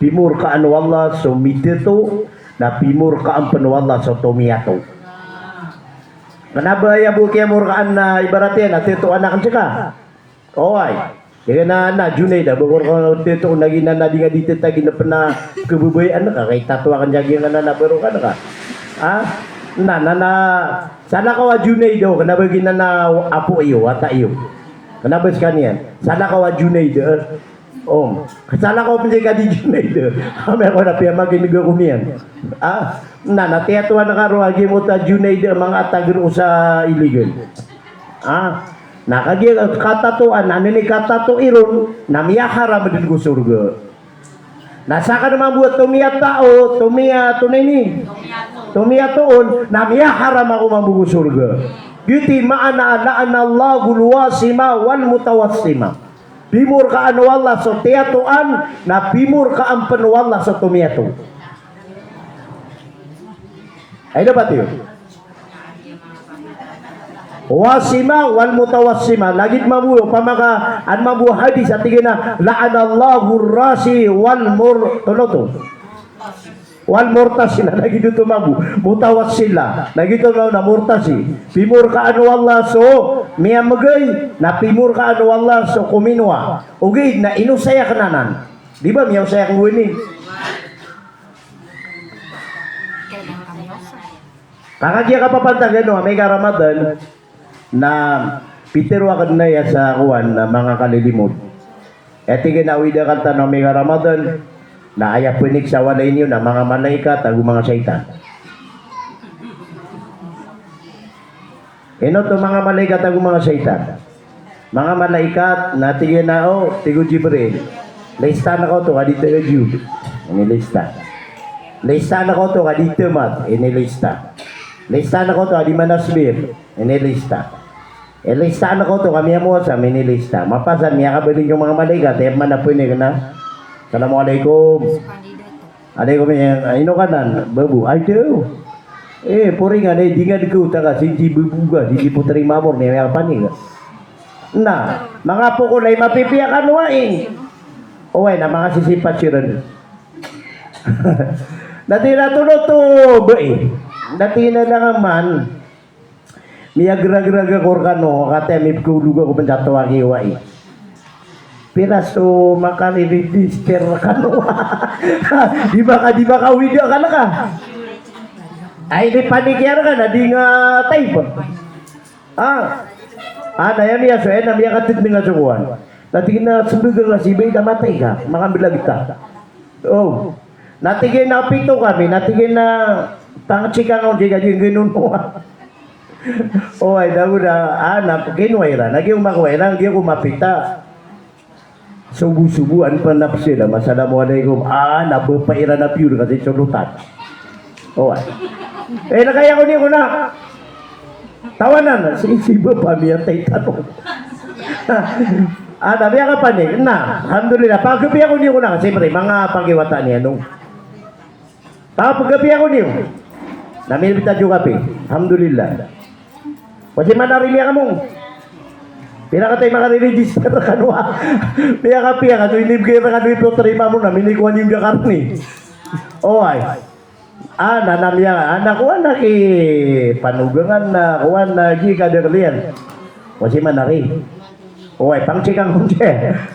Pimorkaan o Allah so miteto, na pimorkaan pn o Allah so tomiyato. Kna ba aya bo kiyamorkaan na ibarat iyan na tetoan akn ska? Oway. Tig iyan a, na Junaid a, ba ko rka tetoon lagid anan a di nga di tetagi na pn a khababayaan ka, ka itatoa akn sa giyanan a ba roo ka na ka. Ha? Na, na, na, salakaw a Junaid o, kna ba giyanan a apo iyo, wata iyo. Kna ba skaniyan. Salakaw a Junaid, eh. Om. Salakaw pn sa ka di Junaid, eh. Amay ko na piyamakin'g ako niyan. Ah, na, na tiyatoan ka roo a giyangkoto a Junaid, eh, manga atag roo sa illegal. Ah, na kagiya katatoan, na anini katato iron, na miyaharam dn ko sorga. Na sakn mambo a tomiyatao, tomiya, antonaa ini? Tomiyatoon, na miyaharam ako mambo ko sorga. Giyoto i maana a la'anallahul wasima wal mutawassima. Pimorkaan o Allah so tiyatoan, na pimorkaan pn o Allah so tomiyato. Ay, dapat iyo. Wasima wal mutawassima. Lagid mambo, opama ka, an mambo hadis a tig iyan a, "La'anallahu rasi wal mur-," tonoto. "Wal murtasila." Lagid oto mambo. Mutawassila. Lagid oto mambo na murtasi. Pimorkaan o Allah so miyamgay, na pimorkaan o Allah so kominowa. Ogaid na inosay akn anan. Di ba miyaosay akn gowani? Ka kagiya kapapantagan o amay ka Ramadan, na pitharo akn aya sa kowan, na manga kalilimod. Aya tig iyan a awid akn tano amay ka Ramadan, na aya pnik sa walay niyo na manga malaikat ago manga shaitan. Ino oto manga malaikat ago manga shaitan? Manga malaikat, na tig iyan a, o, tig o Jibril, listaan ako oto ka di tagajud. Inilista. Listaan ako oto ka di tamat. Inilista. Listaan ako oto ka di manasbir. Inilista. Ilistaan ako to kami amo sa minilista. Mapasad miyakabaling ko manga malaikat, aya pman a pwede ka na. Assalamualaikum. Alaikum, eh, ino ka nan? Babu. Ay, daw. Eh, pori nga na, di nga dekaw taga, sindi babu ka, sindi potri mamor, niya miyakapanik ka. Na, manga pokol ay mapipiya kano ai. Oway, na manga sisipat siran. Na tig iyan a tolo to bai. Na tig iyan a langaman. Miyagragraga ko rkano, kataya mipkaolog ako pn sa towa ki owai. Pira so makaririgister rkano? Di ba ka, di ba ka wida ka na ka? Ay, di panikiyan ka na, di nga type. Ah. Ah, na aya miyasowa, na miyakatitminga so kowan. Na tig iyan a smbag ka si bai ka matay ka, makamblag ka. Oh. Na tig iyan a pito kami, na tig iyan a pangchika nga on di ka di ngganon. Oway, daw da, ah, na, kinowa iran, na giya ko makowa iran, giya ko mapita. Sobo-sobo, an pn a psila, "Assalamualaikum." Ah, na bpa iran a piyor kasi solotan. Oway. Eh, na kaya ko niyo ko na. Tawanan, si, si bpa miyatay tano. Ah, na miyakapanik. Na, alhamdulillah. Pagapiya ko niyo ko na, siyempre, manga pakiwata niyan, no? Pagapiya ko niyo. Na minibita jo kapi. Alhamdulillah. Wasi man ari miyakamong. Pira kataya makaririgister kano a. Miyakapiya ka, so inibgay rkano i piotrima mo na, minikowa niyo diya karni. Oway. Ah, na, na miya, ah, na kowan a ki panogangan na kowan a gi kadakl iyan. Wasi man ari. Oway, pangchika nga on di.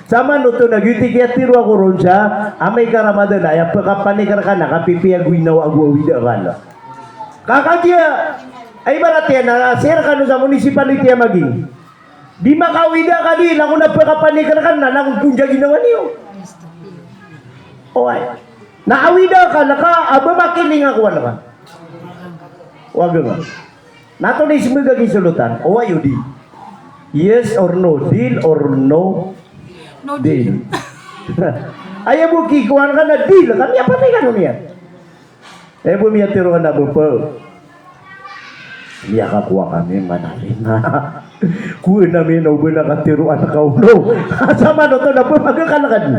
Sa man oto na giyoto i kiyatiro ako ron sa amay ka Ramadan, aya pkapanik rkana kapipiya ginawa ago awida ka na. Ka kagiya, ay ibarat iyan na sii rkano sa municipality a Maging. Di makawida ka di, na ko na pkapanik rkana, na ko pn sa ginawa niyo. Oway. Na awida ka na ka, a ba makiling a kowan ka. Wag nga. Na to na ismbag a ki solotan. Oway o di. Yes or no? Deal or no deal? Aya bo kikowan ka na deal. Kami a patay kano niyan. Aya bo miyatiro ka na bpa. Miyakakowa kami man ari na. Kowan ami na o ba na katiroan ka o no. Sa man oto na ba magakal ka di.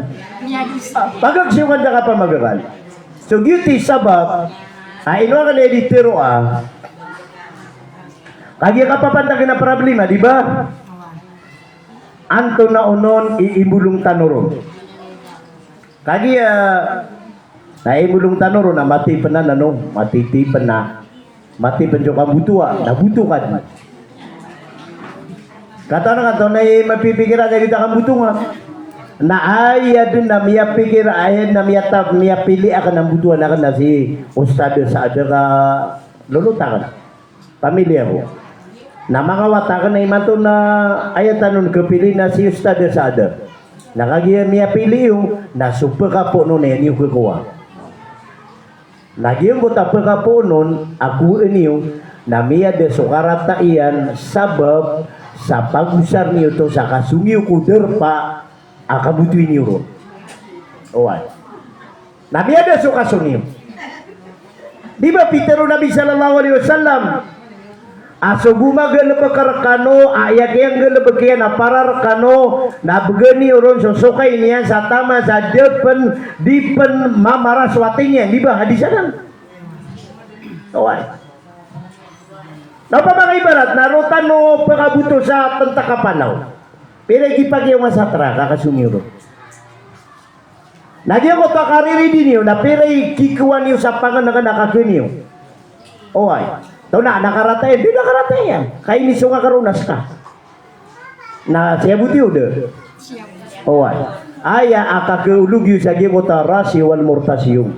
Pagagsiyokan da kapamagakal. So giyoto i sabap a ino akn i di tiro a. Kagiya kapapantag na problema, di ba? Antonaa onon i imbolong tano ron? Kagiya, na imbolong tano ron na mati pn a, ano, mati pn a, mati pn so kambotoa, na boto ka di. Katawan ka, antonaa i mapipikir a giyoto a kamboto nga. Na aya dn a miyapikir, aya dn a miyata-, miyapili akn a mbotoan akn na si Ustad Saad ka lolot akn. Pamiliya ko. Na manga wata akn na imanto na aya tano on kapili na si Ustad Saad. Na kagiya miyapili iyo, na so pkapoon on iyan iyo khakowa. Na giyangkoto a pkapoon on a kowaan iyo, na miyada so karata iyan, sabap sa pagosar niyo oto sa kasong iyo ko darpa a kabotoin iyo ron. Oway. Na miyada so kasong iyo. Di ba pitharo o Nabi sallallahu alaihi wasallam a so gomagolbk rkano, a aya kiyanggalbk iyan a para rkano, na bgan iyo ron so sokay niyan sa taman sa da pn, di pn mamara so atay niyan. Di ba hadis anan? Oway. Na opama ka ibarat na roo tano pkaboto sa pntak a panaw. Pira i kipagiyonga sa trak a kasong iyo ron? Na giyangkoto a kariridi niyo, na pira i kikowa niyo sa pangnngkn a kakn iyo? Oway. Tona, na karata iyan, di na karata iyan. Ka inisong a karonas ka. Na siyabot iyo da. Oway. Aya a kakaolog iyo sa giyangkoto a rasi wal murtasi iyo.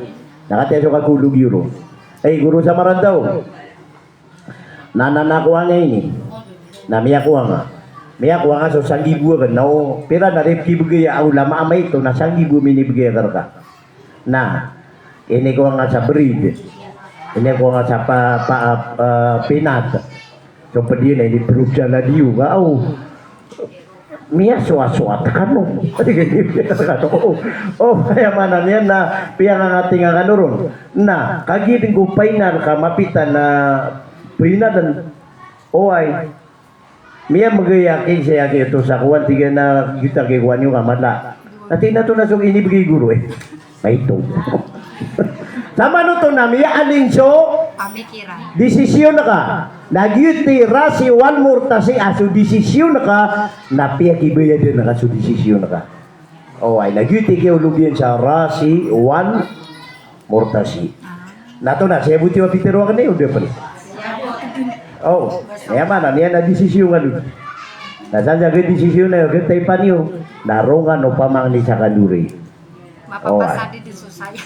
Na katii so kakaolog iyo ron. Ay, goro sa Marantaw. Na, na, na kowa nga ini. Na miyakowa nga. Miyakowa nga so sanggibo akn. Na o, pira na rip kibgay a ulama a maito, na sanggibo minibgay akn rka. Na, inikowa nga sa bread. Inikowa nga sa pa, pa, ah, peanut. So pd iyan a iniproduce na diyo ka, aw. Miyasowasowa tano. O, aya maana niyan na piyangangatinga kano ron. Na, kagiya dn ko painan ka mapita na painan. Oway. Miyamegay aki, saya aki to sa kowan, tig iyan a gita ki kowan iyo ka mala. Ati na to na so inibegay guro e. Ay to. Sa mano to na miyaalin so Pamikiran. Desisyon ka. Na giyoto i rasi wan murtasi a so desisyon ka, na piyakibayadan ka so desisyon ka. Oway, na giyoto i kiyaolog iyan sa rasi wan murtasi. Na to na, siyabot iyo a pitero aken iyo, di pn. O, aya maana niyan na desisyon ka dn. Na sa sa desisyon na iyo, taipan iyo, na rongan o pamangni sa kandori. Mapapasad di so saya.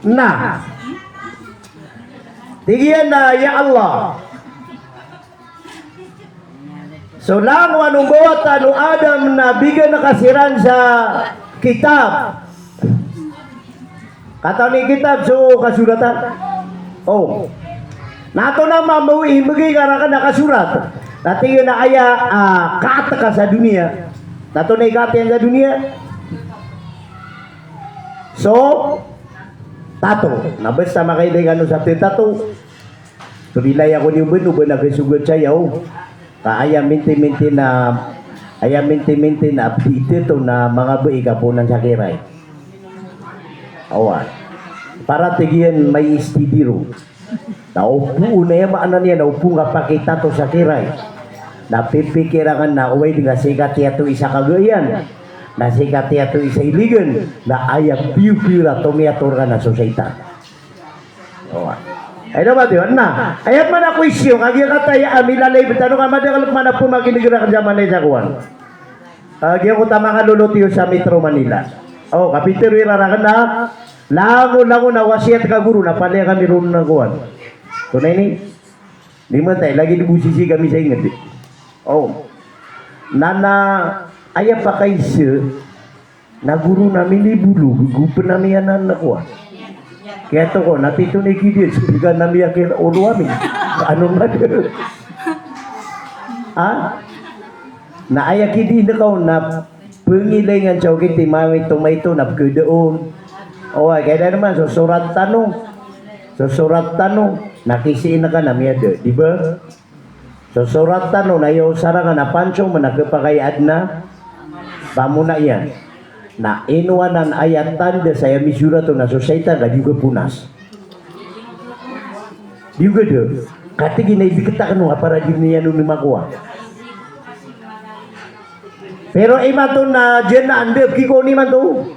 Na, tig iyan a, ya Allah, so langowan o mbawataan o Adam na bigan ka siran sa kitab. Katawan i kitab so kasoratan. O. Na antonaa mambo i mbegay ka raken a kasorat? Na tig iyan a aya, ah, kaat ka sa doniya. Na antonaa i kaat iyan sa doniya? So tato. Na basta makailay kano sa tato. Pbilay ako niyo ben, o ba na kasogat saya o. Ka aya minti-minti na, aya minti-minti na update to na manga bai ka ponan sa kiray. Oway. Para tig iyan may S T D ron. Na opama na aya maana niyan na opama ka pakitato sa kiray. Na pipikir aken na oway di nga sii ka tiyatoy sa kagayan. Na sii ka tiyatoy sa iligan. Na aya piyopiyor a tomiyator ka na so saitan. Oway. Ay, dapat iyan. Na, aya pman a question, kagiya kataya a milalay btano ka madakl pman a pmakineg raken sa manay sa kowan. Kagiya ko ta manga lolot iyo sa Metro Manila. O, kapitero iran raken a langon, langon a wasiyat ka goro na palaya kami ron na kowan. Tonaa ini? Di matay, lagid o bo sisii kami sa inged. O. Na, na, aya pakaisa, na goro na minibolog, go pn ami anan na kowan. Kiyatokaw, na titho na ikidi, sbigan ami a kiyatolo ami. Ano nga da? Ha? Na aya kidi na kaw na pngilayngan sa okit i mawit o maito na pkada on. Oway, kaya da naman, so sorat tano. So sorat tano, na kisiin ka na miyada, di ba? So sorat tano na aya osar aken a panco, mana kepakay adn a pamona iyan. Na ino anan aya tanda sa aya misorat on na so saitan ka di oga ponas. Di oga da. Katig iyan a ibikit aken on a para di niyan on makowa. Pero imanto na dn na anda pkikowa imanto.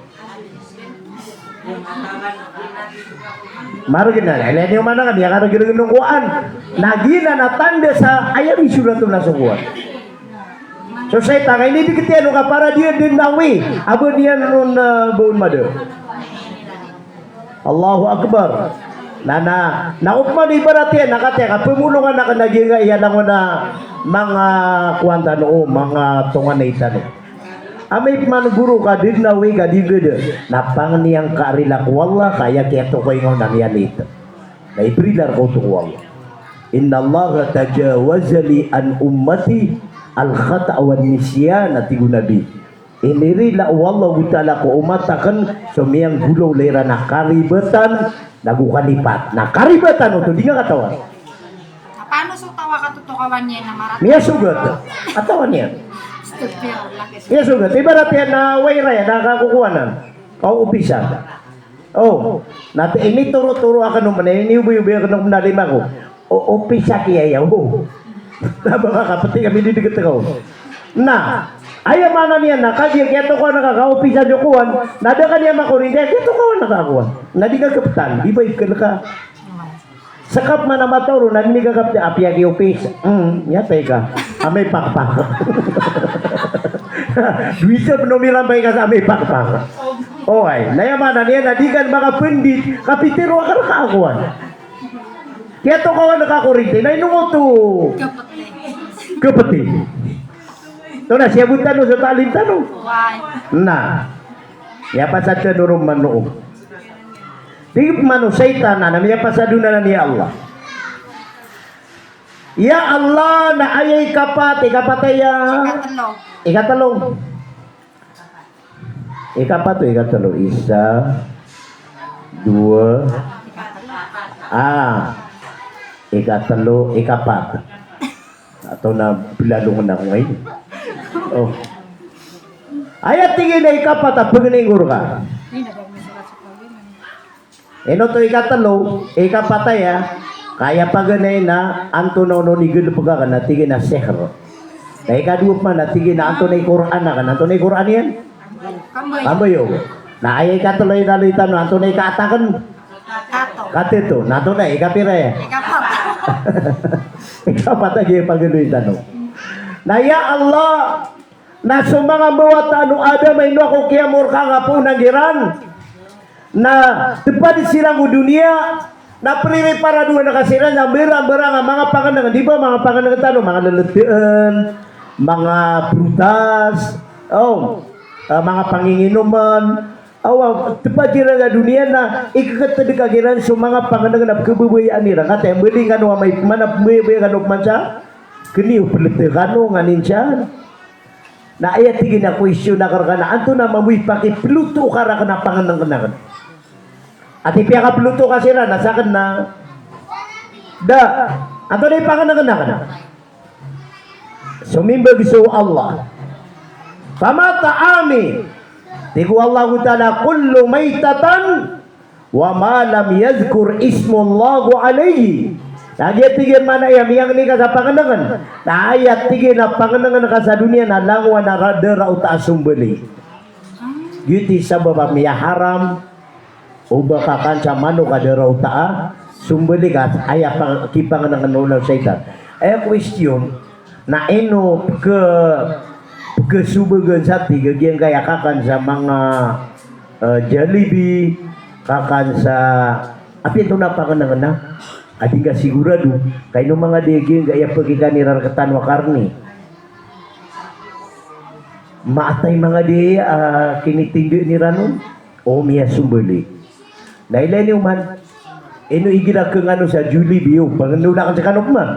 Margn na, ilay niyo man a kami a kargrgn o Qur'an. Na giyanan a tanda sa aya misorat on na so kowan. So saitan ka inibikit iyan on ka para di dn nawi a ba niyan on, ah, ba on mada. Allahu Akbar. Na, na, na opama na ibarat iyan, na kataya ka pmolongan aken a giyangkaya langon a manga kowan tano, o manga tonganay tano. Amay pman goro ka di dn nawi ka di ngd, na pangni angka a rila ko Allah, ka aya kiyatokawi ngka on na miyalit. Na ibrila rka oto ko Allah. Innallaha tajawaza li an ummati al-khata'a wan nisyan, a tig o Nabi. Inirila o Allah Ta'ala ko omat aken so miyanggolawla iran a karibatan, nago kalipat. Na karibatan oto, di nga katawan. Paano so tawa ka totokawan niyan na marat? Miyasogat. Katawan iyan. Astagfirullah. Miyasogat. Ibarat iyan na wayra iyan, na kakokowanan. Kaopisan. O, na ti initorotoro aken on, na iniobay-obay aken on, na lima ko. O, opis aki aya, o. Na ba nga kapeti kami di dkt ka on. Na, aya maana niyan na kagiya kiyatokawan ka, kaopisan so kowan, na da ka niyan makorinti, kiyatokawan ka kowan. Na di ka keptan, di ba ikel ka. Skap man a mataw ron, na di ka kapti, apiya ki opis. Hmm, miyatay ka. Amay pakpak. Duwisa pn o mirambay ka sa amay pakpak. Oway, na aya maana niyan na di ka makapendit, kapitero akal ka a kowan. Kiyatokawan ka korinti, na ino oto? Kapeti. Oto na, siyabot tano so taalim tano. Na. Miyapasad tano ron mano. Di pman o saitan anan, miyapasad on anan i Allah. Ya Allah, na aya ikapat, ikapat aya? Ikatlo. Ikatlo. Ikapat o ikatlo? Isa, dowa, ah, ikatlo, ikapat. Antonaa blalong ako ngayon? Oh. Aya tig iyan a ikapat a paganay ko rka. Ino oto ikatlo, ikapat aya, ka aya paganay na antonaa onon i galbk akn na tig iyan a sihr. Na ikadowa pman na tig iyan a antonaa i Qur'an akn, antonaa i Qur'an iyan? Kambayo. Na aya ikatlo i laloy tano, antonaa i kaat akn? Kato. Kato, na antonaa i kapira aya? Ikapat. Ikapat a giya i paganay tano. Na ya Allah, na so manga mbawataan o Adam a ino ako kiyamorka ngka pn a giran na tpad siran ko doniya, na pririparado ngka siran sa mbarang-mbarang a manga pangnngkn, di ba, manga pangnngkn tano, manga lldn, manga prutas, o, ah, manga panginginomn, awa, tpad siran sa doniya na ikktd ka kiran so manga pangnngkn a pkhababayaan iran. Kataya mbaloy kano amay pman a pmbabayaan kano pman sa kniyo, pltn kano nganin siya. Na aya tig iyan a question akn rka na antonaa mambo i pakiploto ka rakn a pangnngkn akn? Ati piyakaploto ka siran na sakn na da. Antonaa i pangnngkn akn? Somimbag so Allah. Fama ta'ami. Tig o Allahu Ta'ala, kullu maytatan wa ma lam yadhkur ismullahi alayhi. Na giya tig iyan maana iyan, miyangni ka sa pangnngkn. Na aya tig iyan a pangnngkn ka sa doniya na langowan a ra-, da raota a sombali. Giyoto i sabap a miyaharam o ba kakan sa manok a da raota a sombali ka aya pa-, kipangnngkn o na shaytan. Aya question, na ino pkha-, pkhasobagan sa tig a giyangkaya kakan sa manga, eh, Jollibee, kakan sa, apiya antonaa pangnngkn a, a di ngka sigurado, ka ino manga di giyangkaya pkhakan iran rktano a karne. Maatay manga di, ah, kinitindaan iran on, o miyasombali. Na ilay niyo man, ino igira kngano sa Jollibee, o, pangnolakan sa kano pman.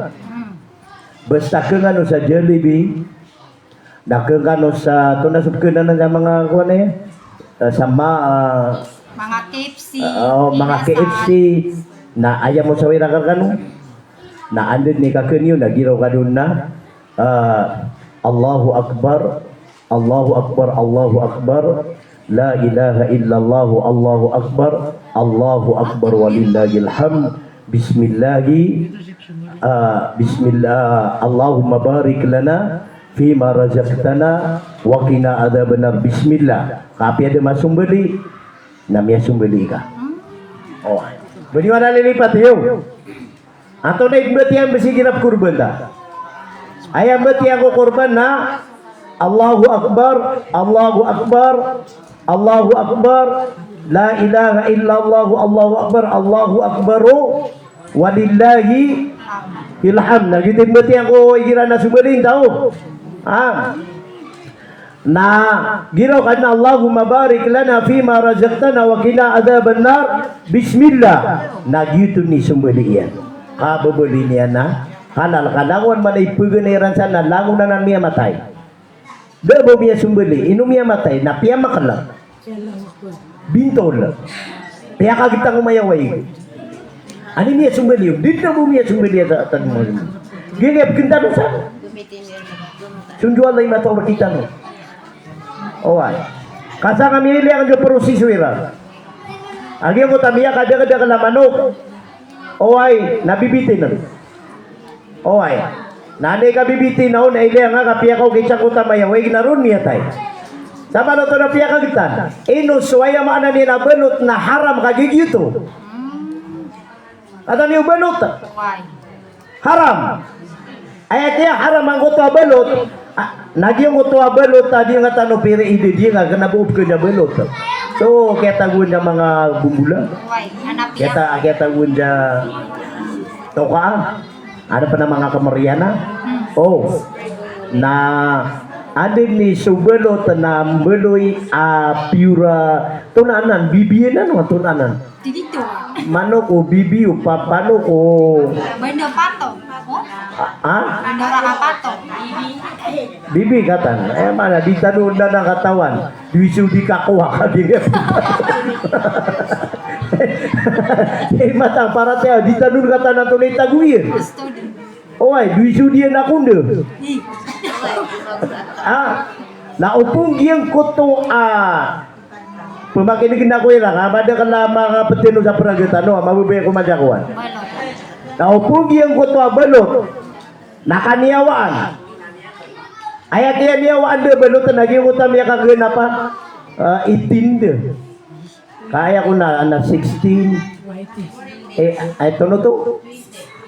Basta kngano sa Jollibee, na kngano sa, antonaa so pkhanan sa manga kowan aya, eh, sa ma-, ah, manga K F C, ah, oh, manga K F C, na aya mo sawira ka rkano. Na anda dn i kakn iyo, na giraw ka dn na, ah, Allahu Akbar, Allahu Akbar, Allahu Akbar, la ilaha illallah, Allahu Akbar, Allahu Akbar, walillahil hamd, bismillahi, ah, bismillah, Allahumma barik lana fima razaqtana wa qina adzabannar, bismillah. Ka apiya da masombali, na miyasombali ka. O. Bani wala lilipat iyo. Antonaa i mbatiya a mbegan igira pkorban ta? Aya mbatiya ko korban na Allahu Akbar, Allahu Akbar, Allahu Akbar, la ilaha illallah, Allahu Akbar, Allahu Akbar, walillahil hamd. Na giyoto i mbatiya ko igira na sombali ta o. Ah. Na giraw ka dn a Allahumma barik lana fima razaqtana wa qina adzabannar. Bismillah. Na giyoto i sombali iyan. Ka babali niyan na halal ka langowan man i pganay ran san na langon anan miyamatay. Da bo miyasombali, ino miyamatay, na piyamaklk. Bintol. Piyakagtang o mayaway. Ani miyasombali, di na bo miyasombali sa tano. Giyangkaya pkhantanon sa. So ndod Allah i mataw rktano. Oway. Ka sa kami ili angka proseso iran. Agi angkoto a miyakadakdakl a manok. Oway, na bibitn. Oway. Na anda i kabibitn on, na ilay angka piyakaokit sangkoto a mayaway, na ron miyatay. Sa panoto na piyakagtan. Ino so aya maana niyan a balot na haram ka giyoto? Katawan iyo balot? Oway. Haram. Aya kiyaharam angkoto a balot. Ah, na giyangkoto a balot a di ngka tano piri idi, di ngka kna bo pkhan a balot. So, kiyatagoan sa manga bombola. Oway, anak. Kiyata-, kiyatagoan sa toka. Ano pn a manga kamaryana? Hmm. O. Na anda i so balot na mbaloy a piyora, antonaa anan, bibi anan, antonaa anan? Tig ito. Manok o bibi o pa-, manok o. Banda pato. O? A-, ha? Banda raka pato. Bibi katan. Aya maana, di tano dn katawan. Di so di kakowa ka di. Aya mataan paratiyaya, di tano dn katawan antonaa i tago iyan. Asto dn. Oway, dowa i sodiyan a konda. Ah, na opama giyangkoto a pamakinegen ako iran, ka madakel a manga ptano sa praga tano, a mababaya ko masa kowan. Na opama giyangkoto a balot na kaniyawaan. Aya kiyaniyawaan da a balot na giyangkoto a miyakaganap a, ah, eighteen da. Ka aya ko na, adn a sixteen. Eh, ay, tono to?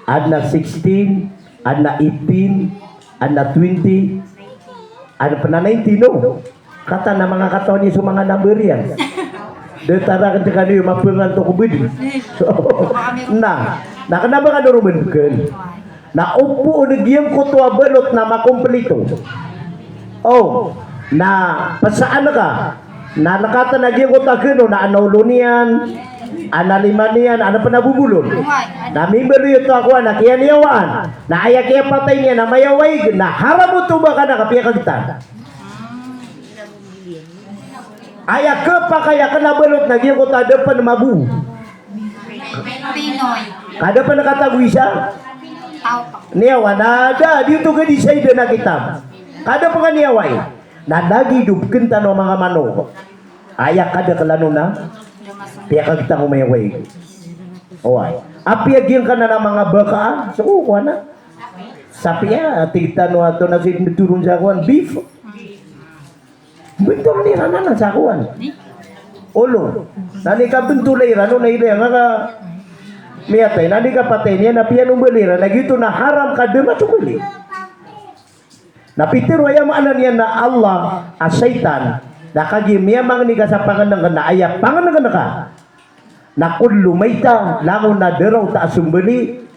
Adn a sixteen, adn a eighteen, adn a twenty, adn pn a nineteen, no? Katawan a manga katawan iyo so manga number iyan. Datar akn rkaniyo mapangan to ko bdi. So, na, na kna ba kano ron mbkn? Na opama giyangkoto a balot na makomplito. O, na psaan ka. Na lkatan a giyangkoto a gano na adn a olo niyan, adn a lima niyan, adn pn a bobolon. Na mimbaloy oto a kowan a kiyaniyawaan. Na aya kiyapatay niyan na mayawaig, na haram oto ba ka na kapiyakagtan. Aya khapakay akn a balot na giyangkoto a da pn mabo. Pinoy. Ka da pn katago isa? Tao pa. Niyawa na da, di oto gadi sa ida na kitab. Ka da pn kaniyawai. Na lagid o bkn tano a manga manok. Aya kadaklan on na piyakagtan o mayawai. Oway. Apiya giyangkanan a manga baka, so, kowan na. Sapi a, tig tano a tonaa so mbtoron sa kowan, beef. Bntoln iran anan sa kowan. Olo. Na aya kabntol iran on na ilay angka miyatay. Na aya kapatay niyan na piyanombali iran. Na giyoto na haram ka da masombali. Na pitharo, aya maana niyan na Allah a shaytan. Na kagiya miyamangni ka sa pangnngkn na aya pangnngkn ka. Na kullu mayta, langon a da raot a sombali.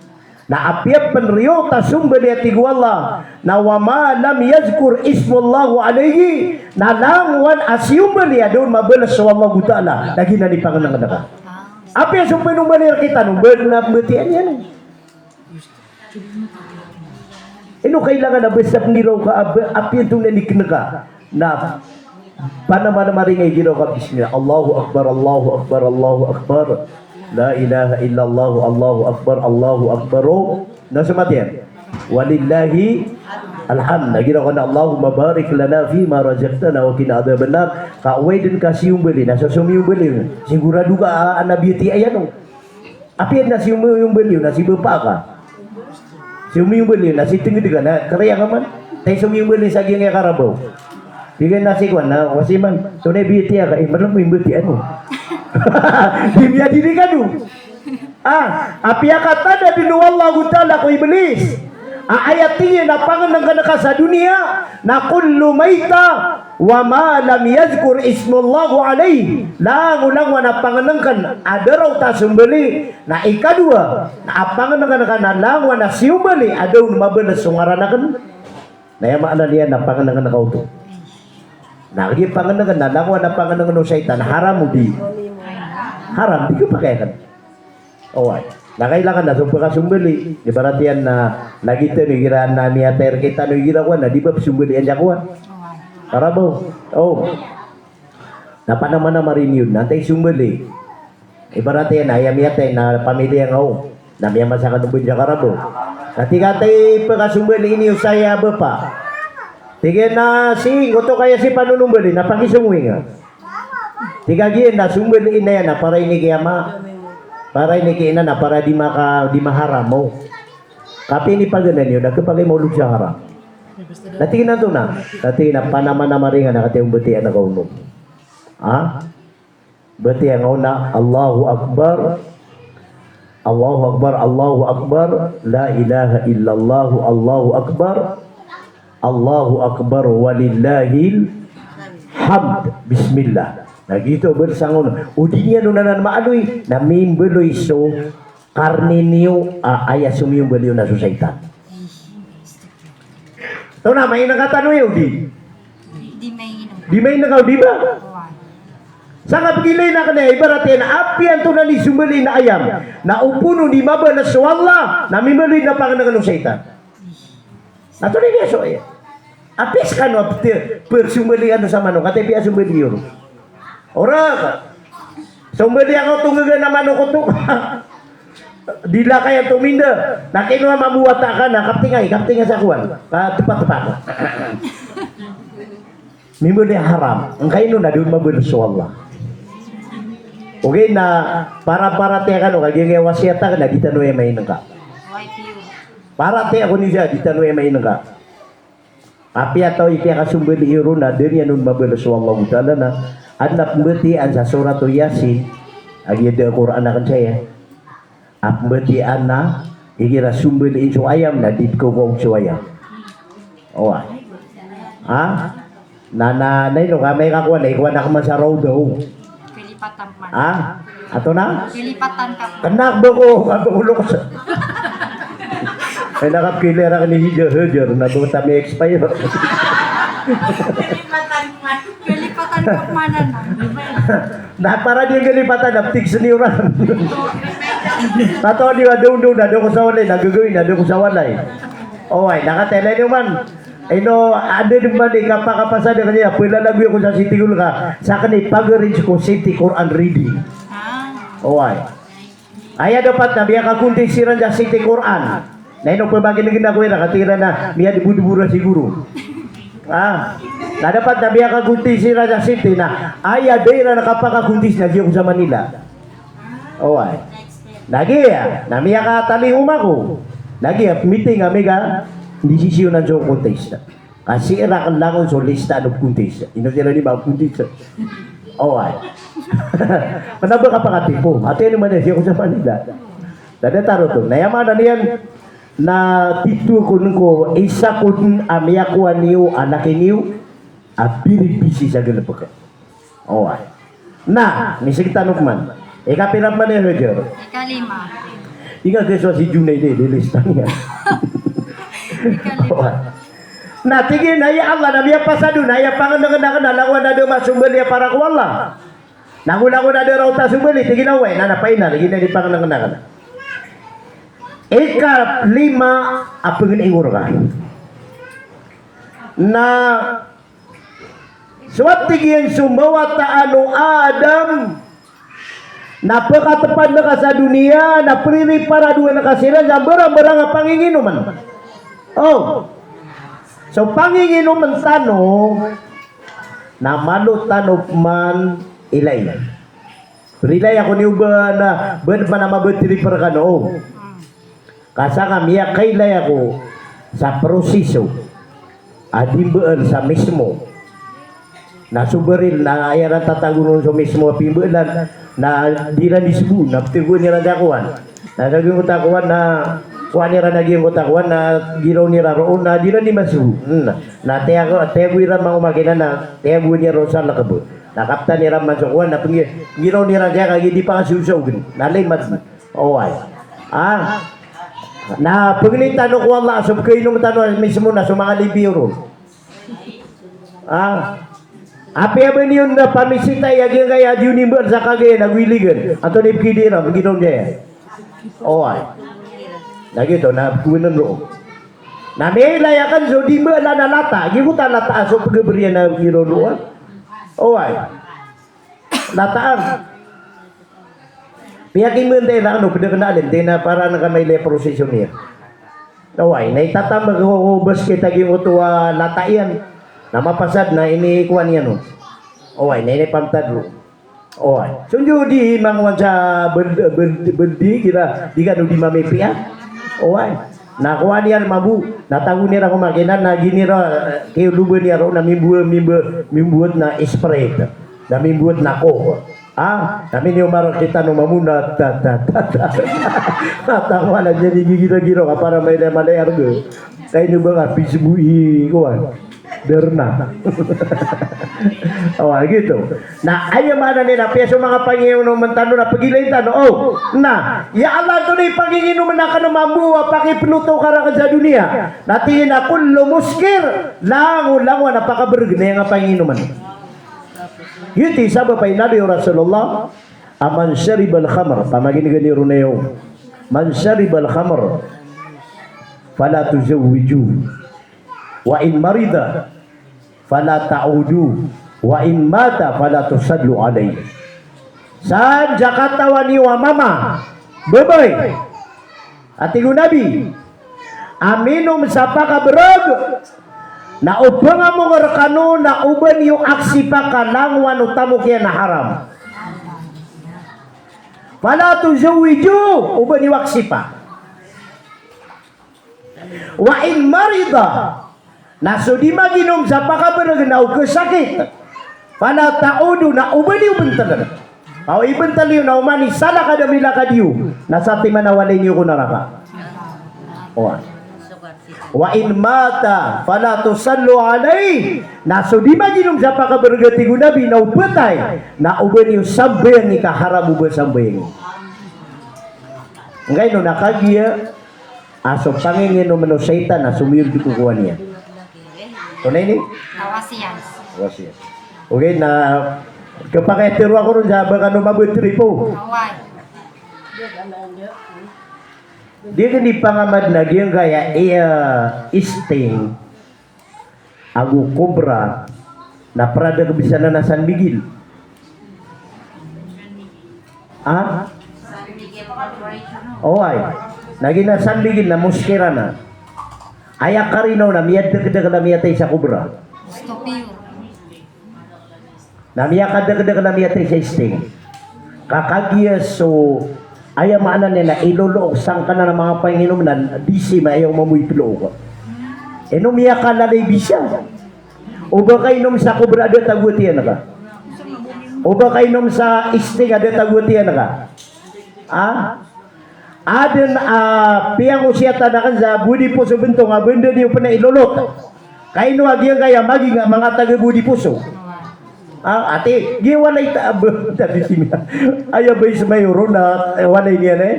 Na apiya pn riyo ta sombali a tig o Allah, na wa ma lam yadhkur ismullahi alayhi, na langon a siyombali a da on mabalas so Allahu Ta'ala, na giyanan i pangnngkn ka. Apiya so pnombali rktano, ba na mbatiya niyan. Ino kailangan a basta pnggiraw ka a ba, apiya antonaa i kn ka na panamanamari nga i giraw ka, bismillah, Allahu Akbar, Allahu Akbar, Allahu Akbar. La ilaha illallah, Allahu Akbar, Allahu Akbar. O, na so matiyan. Walillahil hamd. Na giraw ka na, Allahumma barik lana fima razaqtana wa qina adhaban nar. Ka oway dn ka siyombali, na so somiyombali. Sigurado ka a, a na biyatiya iyan on. Apiya na siyombali on na si bapa ka. Siyombali on na si tngd ka na kariya ka man. Tay siyombali sa giyangkaya karabaw. Tig iyan a si kowan na, wasi man, so na biyatiya ka, eh, mala mo i mbatiya on. Di miyadiri kano. Ah, apiya katada dn o Allahu Ta'ala ko Iblis. A aya tig iyan a pangnngkn ka sa doniya, na kullu mayta, wa ma lam yadhkur ismullahi alayhi. Langon, langon a pangnngkn a da raot a sombali. Na ikadowa, na a pangnngkn ka na langon a siyombali a da on mabalas so ngaran akn. Na aya maana niyan na pangnngkn ka oto. Na kagiya pangnngkn na langon a pangnngkn o shaytan, haram o di? Haram, di khapakay akn. Oway. Na kailangan na so pkasombali. Ibarat iyan na lagid tano igira na miyatay rktano igira kowan na di ba psombalian sa kowan? Karabaw. O. Na panamanamari niyo on na antaa i sombali. Ibarat iyan na aya miyatay na pamilya nga on. Na miyamasa kano bn sa karabaw. Na tig a antaa i pkasombali niyo sa aya bapa. Tig iyan a si, ngoto kaya si panonombali na pakisongowi nga. Tig a giya na sombali ina iyan na para ini ki ama, para ini ki ina na para di maka, di maharam o. Kapiya ini pagana niyo na khapakay maolog sa haram. Na tig iyan antonaa? Na tig iyan a panamanamari nga na katii o mbatiya nga on. Ha? Batiya nga on na Allahu Akbar. Allahu Akbar, Allahu Akbar, la ilaha illallah, Allahu Akbar, Allahu Akbar, walillahil hamd. Bismillah. Na giyoto a balasan on. O di niyan on anan maaloy, na mimbaloy so karni niyo a aya somiyombali on na so shaytan. Tonaa, mainngka tano aya o di? Di mainngka. Di mainngka o di ba? Oway. Sa kapagilay na kna, ibarat iyan, apiya antonaa i sombali na ayam. Na opama di mabalas o Allah, na mimbaloy na pangnngkn o shaytan. Na tonaa i kiyasowa iyan. Apiya skano a pti, psombali kano sa manok, katii piya sombali iyo ron. Ora ka. Sombali ako oto nggaga na manok oto. Di lakayan to minda. Na kinowa mambo wata ka na kaptinga, kaptinga sa kowan. Ka tepat-tepat. Mimbali haram. Ngkaino na di on mabalas o Allah. Ogaid na para-para tiya kano ka giyangkaya wasiyat akn na di tano aya mainengka. Para tiya ko niya di tano aya mainengka. Apiya taw i piyakasombali iyo ron na da niyan on mabalas o Allahu Ta'ala na adn a pembatiyaan sa Surat Yasin, a giya da a Qur'an akn saya. A pembatiyaan na igira sombaliin so ayam na di pekaokaog so ayam. Owa. Ha? Na, na, na ino ka amay ka kowan, na ikowan akn man sa Rawdah. Kalipatan man. Ha? Ato na? Kalipatan ka. Kena ba ko, ato ko loks. Ay, nakapkilala ka ni Hija Hajar, na to kami expire. Kalipatan ka man, ano ba yan? Na para di kalipatan, na ptig senior an. Tato di wa dondo, na do ko sa walay, na gagawin, na do ko sa walay. Oway, na kataya niyo man. Ino, anda di man i kapakapasad ka niya, pelalagoy ako sa City Hall ka, sa kani pag-arrange ko City Quran reading. Ah. Oway. Aya dapat na miyakakontis siran sa City Quran. Na ino pembaginegan ako ira, katii ran na miyadebodebora siguro. Ah. Na dapat na miyakakontis siran sa City na, aya da iran kapakakontis na giya ko sa Manila. Oway. Na giya, na miyakatalingoma ako. Na giya, meeting ami ka, desisyonan so contest. Ka sii rakn langon so lista o contest. Ino siran i ba contest? Oway. Kena ba kapakatipo? Ati ano man iyan, giya ko sa Manila. Na datar oto. Na aya maana niyan, na tito ko nengko, isa ko den a miyakowa niyo a laki niyo a very busy sa galebek. Oway. Na, misiktan o pman. Ikapira pman iyan, Hajar? Ikalima. Ingat ka so si Junaid, di lista niyan. Ikalima. Oway. Na, tig iyan a, ya Allah, na miyapasad on, na aya pangenengen aken na langowan a da masombali a para ko Allah. Na langowan a da raot a sombali, tig iyan a oway, na, na final, tig iyan a di pangenengen aken. Ikalima a pengenengen reka. Na so a tig iyan so mbawataan o Adam, na pekatepad ka sa doniya, na pririparado ka siran sa mbarangbarang a panginginomen. O, so panginginomen tano, na malo tano pman ilay. Rilay ako niyo ba na, ba, ba na mabatiri pa rekano. Ka sangka miyakailay ako sa proseso a di mbaan sa mismo. Na so baril na aya ran tatagonon so mismo a pimbaalan, na di ran di sebo, na petegoan iran sa kowan. Na sa giyangkoto a kowan na, kowan iran a giyangkoto a kowan na giraw iran roo, na di ran di masebo. Na, na tiyago, tiyago iran mangomakinan na tiyago iran roo sa lekeb. Na kaptan iran man so kowan na penggi-, penggiraw iran saya ka giya di pakasewsaw gn. Na lay mad. Oway. Ah. Na pengni tano ko Allah, so pekainom tano mismo na so manga libiyo ron. Ah. Apiya ba niyo na pamisita iya giyangkaya di niyo mbaan sa Cagayan ago Iligan. Antonaa i pekidi iran, pengiraw iran saya. Oway. Na giyoto, na pekowenen roo. Na miyailay aken so di mbaan a lata. Giyoto a lata a so pegaberiyan a pengiraw roo. Oway. Lataan. Piyakimbaan tano, ped aken a alim, di na para na kamailay a proseso niyan. Oway, na itatambak ko, ko basket a giyangkoto a lata iyan. Na mapasad na inikowan iyan on. Oway, na inipamtad roo. Oway. So njo di mangowan sa bel-, bel-, beldi, kira, di kano di mamipiya. Oway. Na kowan iyan mambo, na tago iran ko makinan, na gini ra, eh, kiyoloban iyan roo, na mimbo-, mimbo-, mimbowat na Sprite. Na mimbowat na Coke. Ah, na miniyomarket tano mambo na ta, ta, ta, ta. Na tago a na jadi gigira-gira ka para mailay, mailay a rega. Kaino ba nga Facebook i kowan. Darna. Oway, giyoto. Na aya maana niyan na apiya so manga panginomen tano na pegilayin tano. O, na, ya Allah, antonaa i panginginomen aken mambo a pakipenoto ka raken sa doniya? Na tig iyan a kullu muskir, langolangon a pakabereg na aya nga panginginomen. Giyoto i sabap a inaloy o Rasulullah a man sharibal khamr, pamaginegen iyo ron ayo. Man sharibal khamr, fala tuzawwijuhu. Wa in marida, fala ta'uduhu. Wa in mata, fala tusallu alayhi. San sa katawan iyo a mama, babay, A tig o Nabi a minom sa pakabrg, na o pngamong rkano na o ba niyo aksipa ka langowan o tamok iyan a haram. Fala tuzawwiju, o ba niyo aksipa. Wa in marida, na so di maginom sa pakabrg na o khasakit. Fala ta'udu, na o ba niyo bntln. Aw, ibntl iyo na oman i salakad a milakad iyo, na satiman a walay niyo ko naraka. Oway. Wa in mata fala tusallu alayh. Na so di maginom sa pakabrg, tig o Nabi, na o pthay, na o ba niyo sambayangi ka haram o ba sambayangi. Nggaino na kagiya a so panginginom o shaytan a somiyold ko kowan iyan. Antonaa ini? Kawasiyan. Kawasiyan. Okay, na khapakay a tharoa ko ron sa ba kano mabetrip o. Oway. Di kani pangamad na giyangkaya, iya, Sting ago Cobra, na pradakb san anan a san migil. Ha? Oway. Na giya na san migil na moskira na. Aya karinaw na miyadakdakl a miyatay sa Cobra. Na miyakadakdakl a miyatay sa Sting. Ka kagiya so, aya maana niyan na ilolook sangkanan a manga panginom na di siya mayaw mamoy plook. Ino miyakalalay bisa. O ba kainom sa Cobra a da tago a tiyan ka. O ba kainom sa Sting a da tago a tiyan ka. Ha? Adn a piyangosiyatan akn sa bo di poso bntong a bnda niyo pn a ilolot. Kaino a giyangkaya maging a manga taga bo di poso. Ha, ati, giya walay ta, ba, tabi simiya. Aya ba ismayo ron na, eh, walay niyan, eh.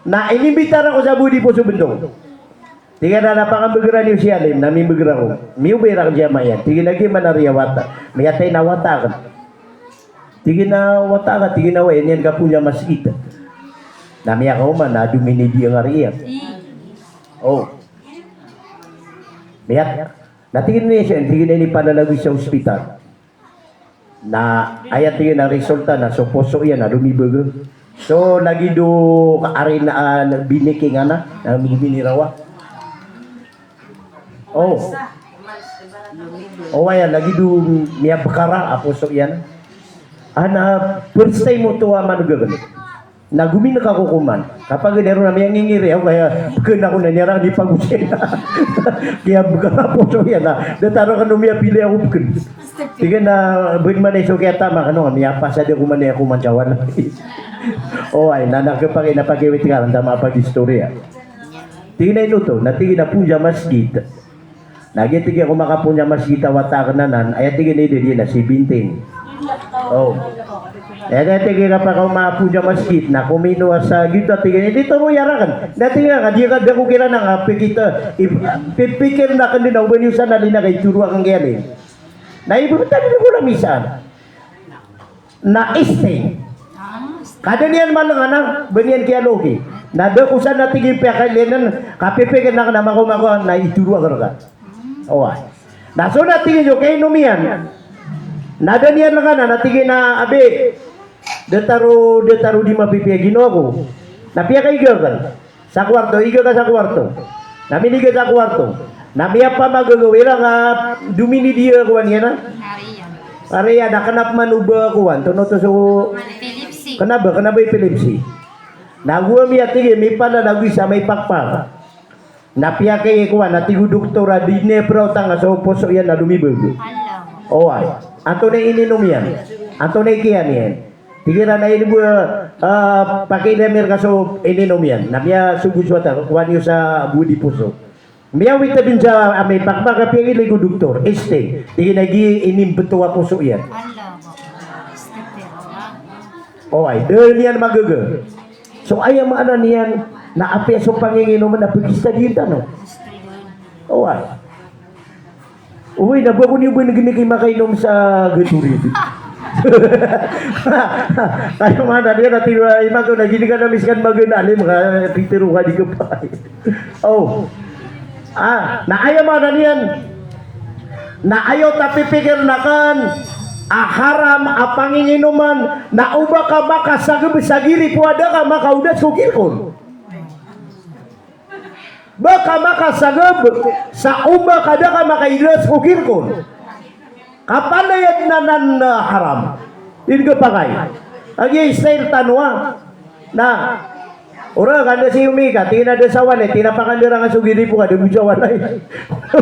Na inimbitar ako sa bo di poso bntong. Tig iyan a, na pakambgran iyo si Alim, na mimbgr ako. Miyobay rakn si ama iyan. Tig iyan a, giya man a riya wata. Miyatay na wata akn. Tig iyan a, wata ka, tig iyan a, oway, niyan kapoon sa masgit. Na miyakaoma, na dominidiya nga riya. O. Miyat. Na tig iyan a, tig iyan a, inipalalagoy sa ospital. Na aya tig iyan a resulta na so poso iyan na domibg. So lagid o ka ari na, ah, biniking ana, na mibinirawa. O. O, aya lagid o miyabkara a poso iyan. Ana, first time oto a manogagn. Na gominka ko koman. Kapagd iyan ron na miyangingiri ako, kaya bkn ako na niyan rakn di pagosay na. Kiyabkara a poso iyan na. Datar akn o miyapilay ako bkn. Tig iyan a, bkn man i so kiyatama kano, miyapasad ako man iyan koman sa walay. Oway, na, na khapakay na pakiwit ka, anda mapag-istorya. Tig iyan a ino oto, na tig iyan a poon sa masgit. Na giya tig iyan ko makapoon sa masgit a wata akn anan, aya tig iyan a ida di na seventeen. O. Aya tig iyan a pakaoma a poon sa masgit, na kominowa sa giyoto a tig iyan a, di toroya rakn. Na tig iyan a, di ka da ko kiran a pikit, i, pi-, pikir akn dn a oba niyo san a lina ka itoro akn kiyalin. Na ibebtad dn ko lamisan. Na Sting. Ka da niyan malngan a ba niyan kiyaloki. Na da ko san a tig iyan piyakailinin, kapipikir akn a makaoma ko na itoro akn rka. Oway. Na so na tig iyan so kainom iyan. Na da niyan lngan a, na tig iyan a, abi, datar o, datar o di mapipiya ginawa ko. Na piyakaiga akn. Sa kowarto, iga ka sa kowarto. Na miniga sa kowarto. Na miyapamagaga o ira ka dominidiya kowan iyan a. Ari iyan a kna pman o ba kowan, antonaa oto so. Epilepsy. Kna ba, kna ba epilepsy. Na go a miyatig iyan, mipalalagoy sa may pakpak. Na piyakay kowan, na tig o doktor a di niyan praotang a so poso iyan na domibg. Oway. Antonaa i ininom iyan? Antonaa i kiyan iyan? Tig iran a ini bo, ah, pakiilay ami rka so ininom iyan. Na miyasogo so wata, kowa niyo sa bo di poso. Miyawit a dn sa amay pakpak a piyakilay ko doktor, Sting. Tig iyan a giya inimbto a poso iyan. Oway, da niyan magaga. So aya maana niyan na apiya so panginginom na pagistadiyan tano. Oway. Uy, na ba ko niyo ba ngini ki makainom sa Gatorade? Kaya mana niyan na tiwa, ima ko na gini ka na miskan magan alim ka, pitero ka di ka pa. O. Ah, na aya mana niyan. Na aya ta pipikir na kan a haram a panginginoman, na oba ka makasagb sa giri po a da ka makaodas ko girkon. Ba ka makasagab sa omba ka da ka makaidras ko kirkon. Kapanayad na nan na haram. Di ngka pakay. Agiya style tano a. Na. Ora ka da si Yumi ka, tig iyan a da sa walay, tig iyan a pakandarang a so giripo ka, da bo sa walay.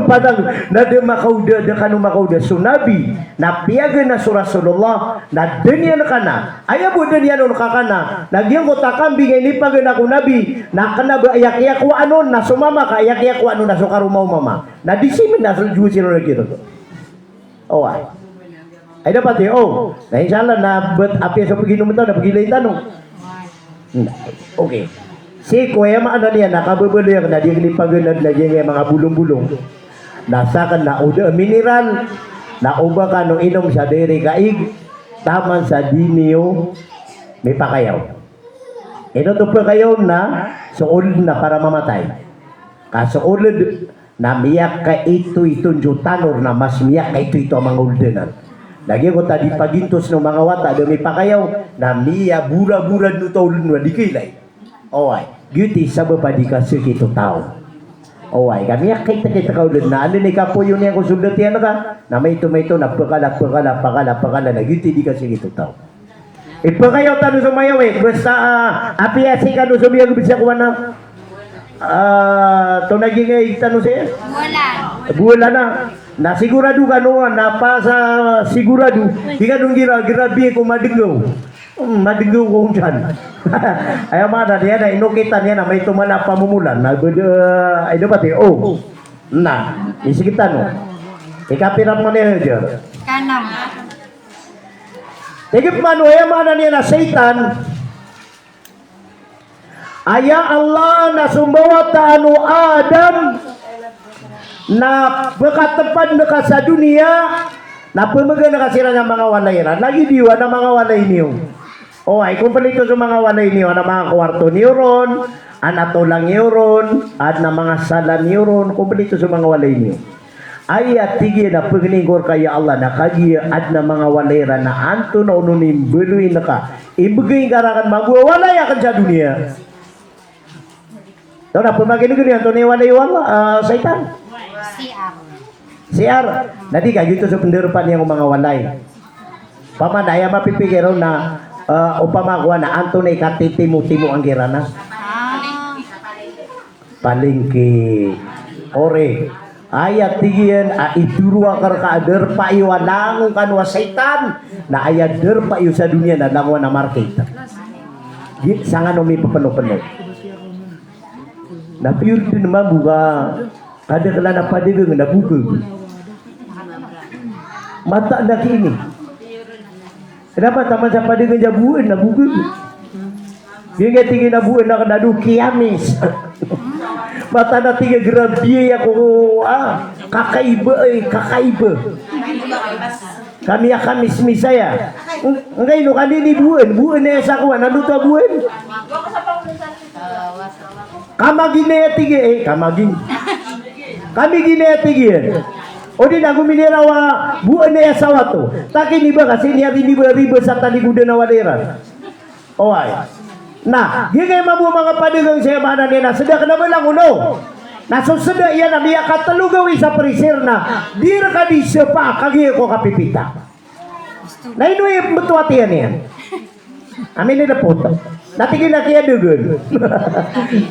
Padang, na da makaoda, da kano makaoda so Nabi, na piyagan a so Rasulullah, na da niyan kana. Aya bo da niyan on kakana, na giyangkoto a kambing a inipagan a ko Nabi, na kena ba aya kiyakowaan on, na so mama ka, aya kiyakowaan on, na so karoma o mama. Na di simen na so Jewish ron a giyangkoto. Oway. Ay dapat iyo. Na insha Allah na bet apiya so peginomen tano na pegilayin tano. Hmm. Okay. Sii ko aya maana niyan na kabebaloy aken na di niyan paganad na giyangkaya manga bolong-bolong. Na saken na oda a mineral na oba kano inom sa da i rikaig taman sa di niyo mipakayaw. Ino oto pekayaw na so old na para mamatay. Ka so old na miyakaitoito on so tanor na mas miyakaitoito a manga oldenan. Na giyangkoto a di pagintos o manga wata a da mipakayaw na miyaboraborad oto a oled na di kailay. Oway, giyoto i sabap a di kasakit o taw. Oway, ka miyakaitekaitek a oled na anda i kapoyon iyan ko soldat iyan ka, na maito-maito na pekala, pekala, pekala, pekala, na giyoto i di kasakit o taw. Ipekayaw tano so mayaw, eh. Basta, ah, apiya sii kano so miyagabed sa kowan a, ah, tonaa giyangkai tano sii? Bolan. Bolan a. Na sigurado kano, na pasasigurado. Di kano nggira, nggira biyai ko madenggaw. Hmm, madenggaw ko onsan. Aya maana niyan na inokitan iyan a maito mala a pamomolan. Na beda, ay dapat, eh. O. Na, isikit tano. Ikapira man iyan, Jer? Kanam. Tig iyan pman o aya maana niyan na saitan. Aya Allah na so mbawataan o Adam na pekatepad ngka sa doniya, na pemegan ngka siran a manga walay iran. Lagid iyo adn a manga walay niyo. Oway, kompleto so manga walay niyo, adn a manga kowarto niyo ron, adn a tolang iyo ron, adn a manga sala niyo ron, kompleto so manga walay niyo. Aya tig iyan a pegeni ngka rka ya Allah na kagiya adn a manga walay iran na antonaa on i mbaloy ngka, imbegay ngka raken mambo a walay aken sa doniya. Taw na pemakinegen iyan antonaa i walay o Allah, ah, saitan? C R. C R. Na di ka giyoto so penderpa niyan ko manga walay. Opama na aya mapipikir on na, eh, opama ko na antonaa i katitimotimo anggiran na. Ah. Palengke. Ore. Aya tig iyan a itoro akn rka a derpa iyo a langon kano a saitan. Na aya derpa iyo sa doniya na langon a market. Gi-, sangano mipepeno-peno. Na piyorden mambo ka, ka da kelan a padagang na bokeg. Mataan a ki ini. Kenapa taman sa padagang sa boen na bokeg? Giyangkai tig iyan a boen na kena do kiyamis. Mataan a tig iyan a grabe aya ko, ah, kakaiba, eh, kakaiba. Kami a kamismis aya. Eng-, enggay no kami ini boen, boen aya sa kowan, ano oto a boen? Kamaginay a tig iyan, eh, kamagin. Kamiginay a tig iyan. O di na gominiraw a boen aya sa wato. Taki niba kasi niya riniba-riba sa taligodan a walay iran. Oway. Na, giyangkai mambo a manga padagang sa aya maana niyan na seda kena ba langon o. Na so seda iyan na miyakatelo gawii sa presir na di rka di sepa kagiya ko kapipita. Na ino i mbetoat iyan iyan? Amin i lepot. Na tig iyan a kiyadagan.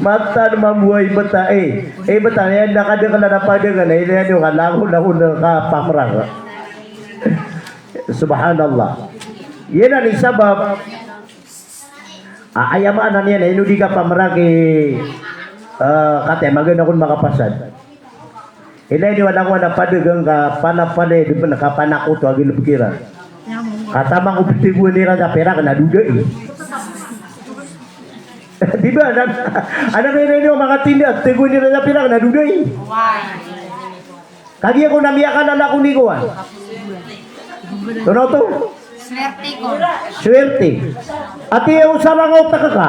Mataan mambo a i beta, eh. I beta, iyan na ka da kelan a padagang, na ino iyan ka langon, langon ka pamerang. Subhanallah. Iyan na i sabap. A, aya maana niyan na ino di ka pamerang i, eh, kataya magaan akon makapasad. Ilay niyo a langon a padagang ka panapalay di pen ka panakoto a gilebek iran. Ka taman ko petegoan iran sa pirak na dodai. Di ba? Anan, anan ilay niyo a manga tinda, petegoan iran sa pirak na dodai. Kagiya ko na miyakalala ko ni kowan. Tonaa oto? Swerte ko. Swerte. Ati o sarang o taka ka.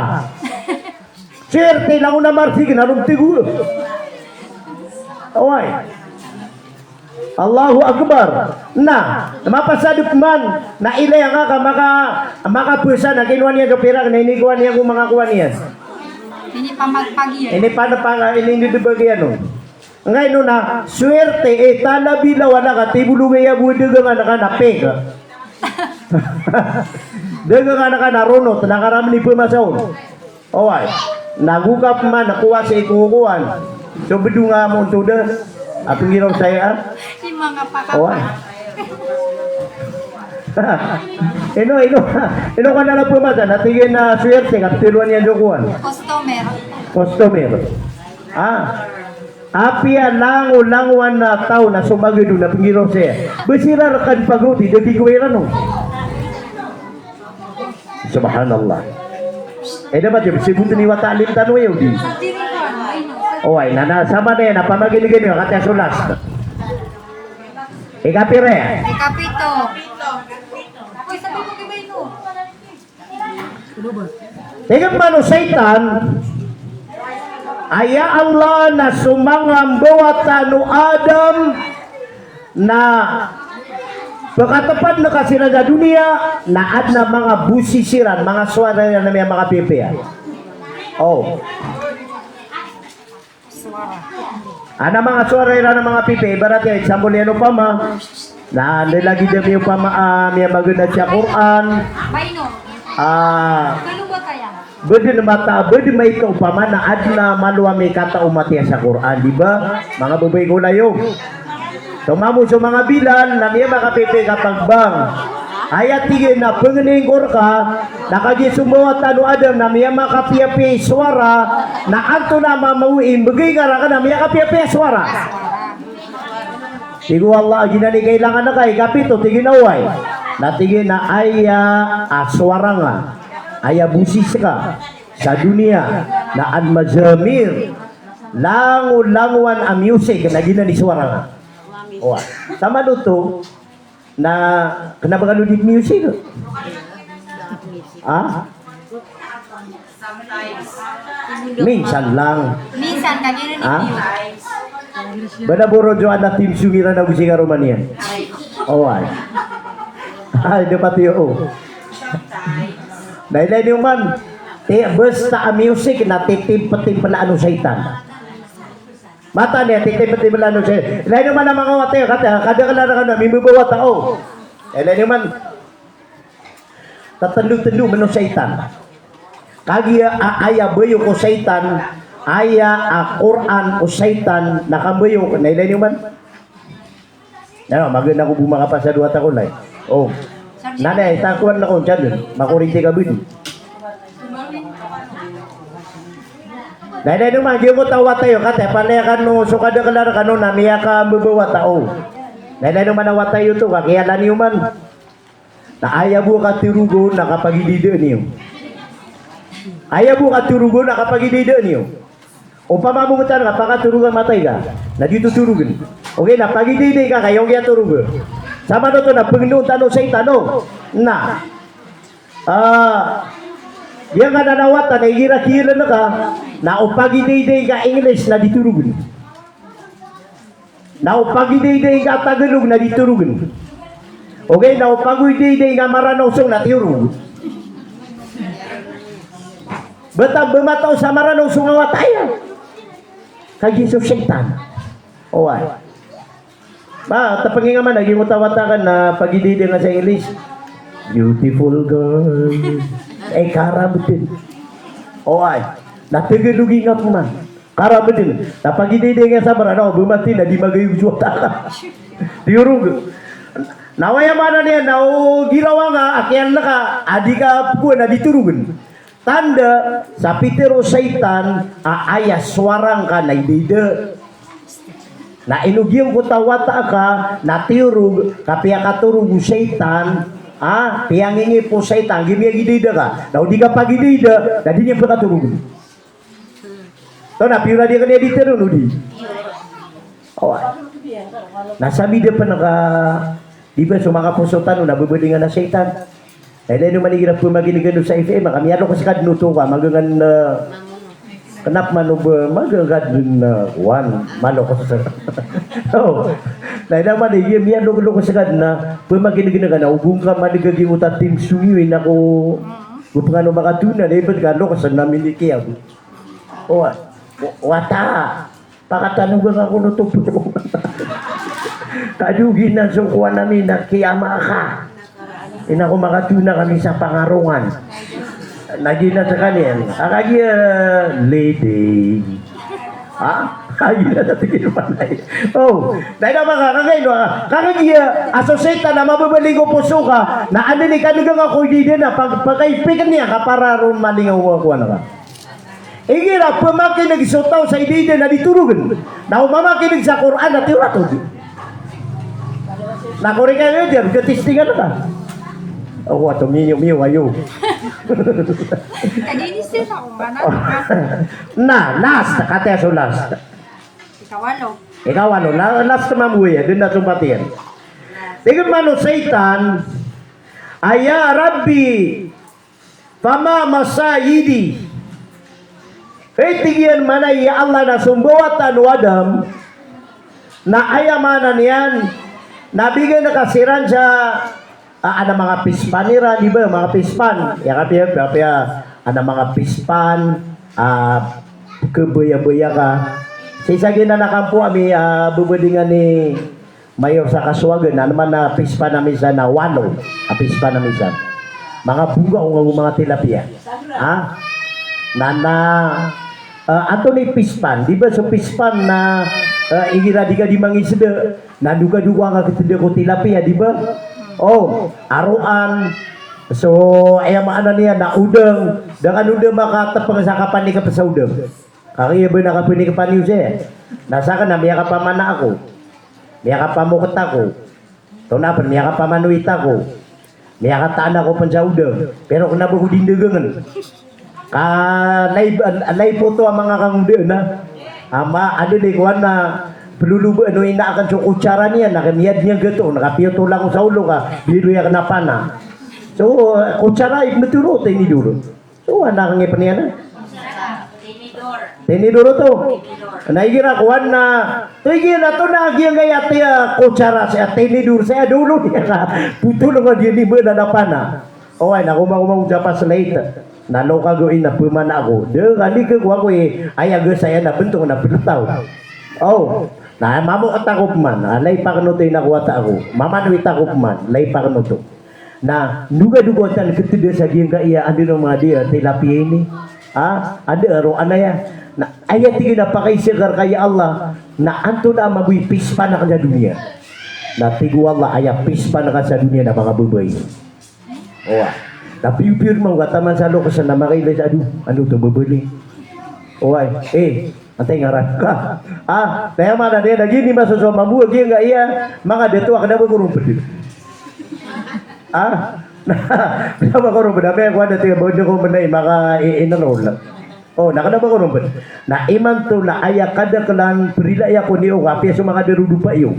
Swerte, langon a marsik na ron tigo. Oway. Allahu Akbar. Na, mapasad man, na ilay ngka ka maka, makapesa na kinowa niyan so pirak na inikowa niyan ko manga kowa niyan. Ini pamagpag iyan. Ini pamagpag iyan, ini, ini debag iyan, no. Ngkaino na, swerte, eh, tala bilaw, anak, a tibolog aya bo a dagangan ka na peg. Dagangan ka na ronot, na karamni pemasaon. Oway. Na go ka pman, kowa sa ikokowan. So bedong a montod a pengiraw saya. Oway. Ino, ino, ino ka na lang pemasa, na tig iyan a swerte, kaptelo niyan so kowan. Customer. Customer. Ah. Apiya langolangowan a taw na somagad on na pengiraw saya. Ba siran rkan pagroti, da di ko iran on. Subhanallah. Eh, dapat iyan, sibot ni wata alim tano iyan, di. Oway, na, na, sama na iyan, na pamaginigin iyan, kati a so last. Ikapira iyan? Ikapito. Tig iyan man o shaytan, aya Allah na so manga mbawata o Adam na pekatepad na ka siran sa doniya, na aden a manga bosis iran, manga sowara iran a miyamakapiyapiya. O. Aden a manga sowara iran a manga pipiya, ibarat iyan, example iyan opama, na anda lagid a miya opama, ah, miyamagana sa Qur'an, ah, beden mata, beden maito opama na aden a malo a mikataw matiya sa Qur'an, di ba? Manga babay ko layo. Tomamo so manga bilal na miyamakapipiya ka pagbang. Aya tig iyan na pengening ko reka, na kagiya so mbawata o Adam na miyamakapiyapiya i sowara, na antonaa mambo i mbegay ka raken a miyakapiyapiya i sowara? Tig o Allah, a giyanan i kailangan ka, ikapito, tig iyan a oway. Na tig iyan a aya a sowara nga, aya bosis ka sa doniya, na almazamir, langolangowan a music, na giyanan i sowara nga. Oway. Taman oto, na kena ba kano di music? Ha? Minsan lang. Minsan, kami rin. Ha? Bada boro jo anak tim sungiran ako si karomanian. Oway. Ay, dapat iyo. Na ilay niyo man. Ti, basta a music na titipetipelaan o shaytan. Mataan iyan, titipetipelaan o shaytan. Ilay niyo man a manga wata iyo, kata, kadakelan rkano a mimbebawata, o. Ilay niyo man. Tatendotendo man o shaytan. Kagiya a, aya bayo ko shaytan, aya a Qur'an o shaytan, na kambayo, na ilay niyo man. Na, magana ko bo makapasad o wata ko lay. O. Na, na, itakoan na ko, tiyan den. Makorinti ka bo di. Na, na, ino man, giyoto a wata iyo, kata, palaya kano, so kadakelan rkano, na miyakambebawata, o. Na, na, ino man a wata iyo oto, kakiyalan iyo man. Na aya bo a katorogon na kapagidaydaan iyo. Aya bo a katorogon na kapagidaydaan iyo. Opama bo ngka na pakatorogan matay ka, na di totorogen. Okay, na pagidayday ka, kaya ogiya torogen. Sama oto na pengenoon tano o shaytan, o. Na. Ah, giyangkanan a wata na igira kiyalan ka, na o pagidayday ka English na di torogen. Na o pagidayday ka Tagalog na di torogen. Okay, na o pagidayday ka Maranaw song na tiyorog. Bata ba matao sa Maranaw song a wata iyan. Kagiya so shaytan. Oway. Ba, tapengi nga man, lagid o wata ka na pagidayday nga sa English. Beautiful girl. Eh, karabeten. Oway. Na Tagalogi nga pman. Karabeten. Na pagidayday nga sa Maranaw, ba mati na di magayog so wata ka. Tiyorog. Na aya maana niyan na o girawa nga, a kiyalan ka, a di ka pkowan, a di torogen. Tanda sa pitharo o shaytan a aya sowara ngka na idayda. Na ino giyangkoto a wata ka na tiyorog ka piyakatorog o shaytan, a, piyangingip o shaytan, giya miyagidayda ka. Na o di ka pagidayda, na di niyan pekatorogen. Oto na, piyor a di ka niyan di tero, no di? O, na sami da pen ka, di ba, so makaposo tano na bebelingan a shaytan. Na ilay niyo man igira pemaginegan o sa F M, ka miyalokes ka den oto ka, magangan, eh, kenap man o ba, magangan ka den, eh, kowan, malokes. O. Na ilay man igira miyalokes ka den na pemaginegan ka na, o ba ngka maneg a giyangkoto a theme song iyo, ina ko, o ba ngka no makatona, na ibat ka lokes na minikiya. O, wata. Pakatanogan ako oto. Kadogi na so kowan ami na kiyama ka. Ina ko makatona kami sa pangarongan. Na giya na sekaniyan. Aka giya lady. Ha? Aka giya na tigil panay. O, dai na maka, kakaino ka. Kaka giya, a so setan a mababaling ko poso ka, na anda ni kaniga nga ko di den a pag-, pagkaipiken iyan ka para ron malingaw ko kowan ka. Igira pemakineg so taw sa ida-ida na di torogen. Na o mamakineg sa Qur'an na tiyoratod. Na korek ka niyan, di testingan ka. Ako ato miyo, miyo, ayo. Tadi ini sila ko mana? Na, last, kataya so last. Ikawalo. Ikawalo, la-, last mambo iyan, den na so patiyan. Tig man o setan, a ya Rabbi, fama masayidi. Hay, tig iyan, mana, ya Allah, na so mbawata o Adam, na aya maana niyan, na bigan ka siran sa, a, adn a manga pispan iran, di ba, manga pispan. Aya kapiya, kapiya, adn a manga pispan, a, khabaya-baya ka. Sii sa giyanan a kampo ami, a, bebedingan i Mayor sa Kasoagan, adn man a pispan ami san na walo a pispan ami san. Manga bonga o nga o manga tilapia. Ha? Na, na, eh, antonaa i pispan? Di ba so pispan na, eh, igira di ka di mangisda, na dokadoka nga keteda ko tilapia, di ba? O, aroan. So, aya maana niyan na odang. Da kano da makatepeng sa kapanikep sa odang. Kagiya ba na kapanikepan iyo saya. Na saken na miyakapamana ako. Miyakapamoket ako. Tona pen miyakapamanoit ako. Miyakataan ako pen sa odang. Pero kena ba ko di ndagangen. Ka lay, lay poto a manga kangodaan a. Ama, anda di kowan na pelolobaan o ina aken so kutsara niyan, na kemiyad niyan gato, na kapiyotolan ko sa olo ka, biro iyan kena pana. So, kutsara i metero, tinidor. So, anak ngi peniyan a? Tinidor oto. Na igira kowan na, to igira to na giyangkaya tiya kutsara saya, tinidor saya dolo niyan ka. Putol nga di niyan ba na pana. Oway, na komakomaw sa paslait. Na loka go ina pemana ako. De, kali ke ko ako i, aya ge saya na bentok na peletaw. O, na mamoket ako peman. A, lay pakenoto ina ko wata ako. Mamanoit ako peman. Lay pakenoto. Na dokadoka tan keteda sa giyangkaya, anda na manga di, a, tilapia ini. A, anda a roan aya. Na aya tig iyan a pakaisa ka reka ya Allah. Na antonaa mambo i pispan aken sa doniya. Na tig o Allah, aya pispan aken sa doniya na manga babay. Oway. Na piyopiyor man ka taman sa lokes na makailay sa, ado, ano to, babali. Oway. Eh, antai ngaran ka? A, na aya maana niyan na gini masosowa mambo a giyangkaya manga dato a kena ba ko romped. A? Kena ba ko romped, amay ko anda tiya ba anda ko menay maka i-, i-enroll. O, na kena ba ko romped. Na imanto na aya kadakelan, perilai ako niyo ka apiya so manga darodopa iyo.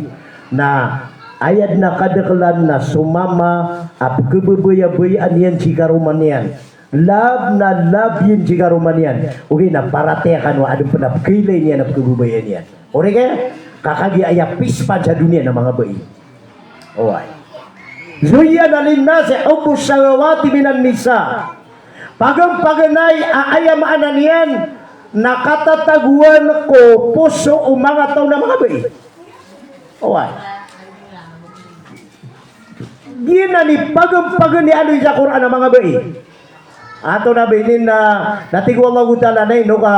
Na aya den a kadakelan na so mama a pekhababayabayaan iyan si karoma niyan. Lab na lab iyan si karoma niyan. Ogaid na paratiyaya kano a aden pen a pekhailay niyan a pekhababayaan iyan. Oriyan ka, ka kagiya aya pispan sa doniya na manga bai. Oway. Zuyyina linnasi hubbus shahawati minan nisa. Paganpaganay a aya maana niyan na katatagoan ko poso o manga taw na manga bai. Oway. Giyanan i paganpaganay a aloy sa Qur'an a manga bai. Antonaa ba ini na, na tig o Allahu Ta'ala na ino ka,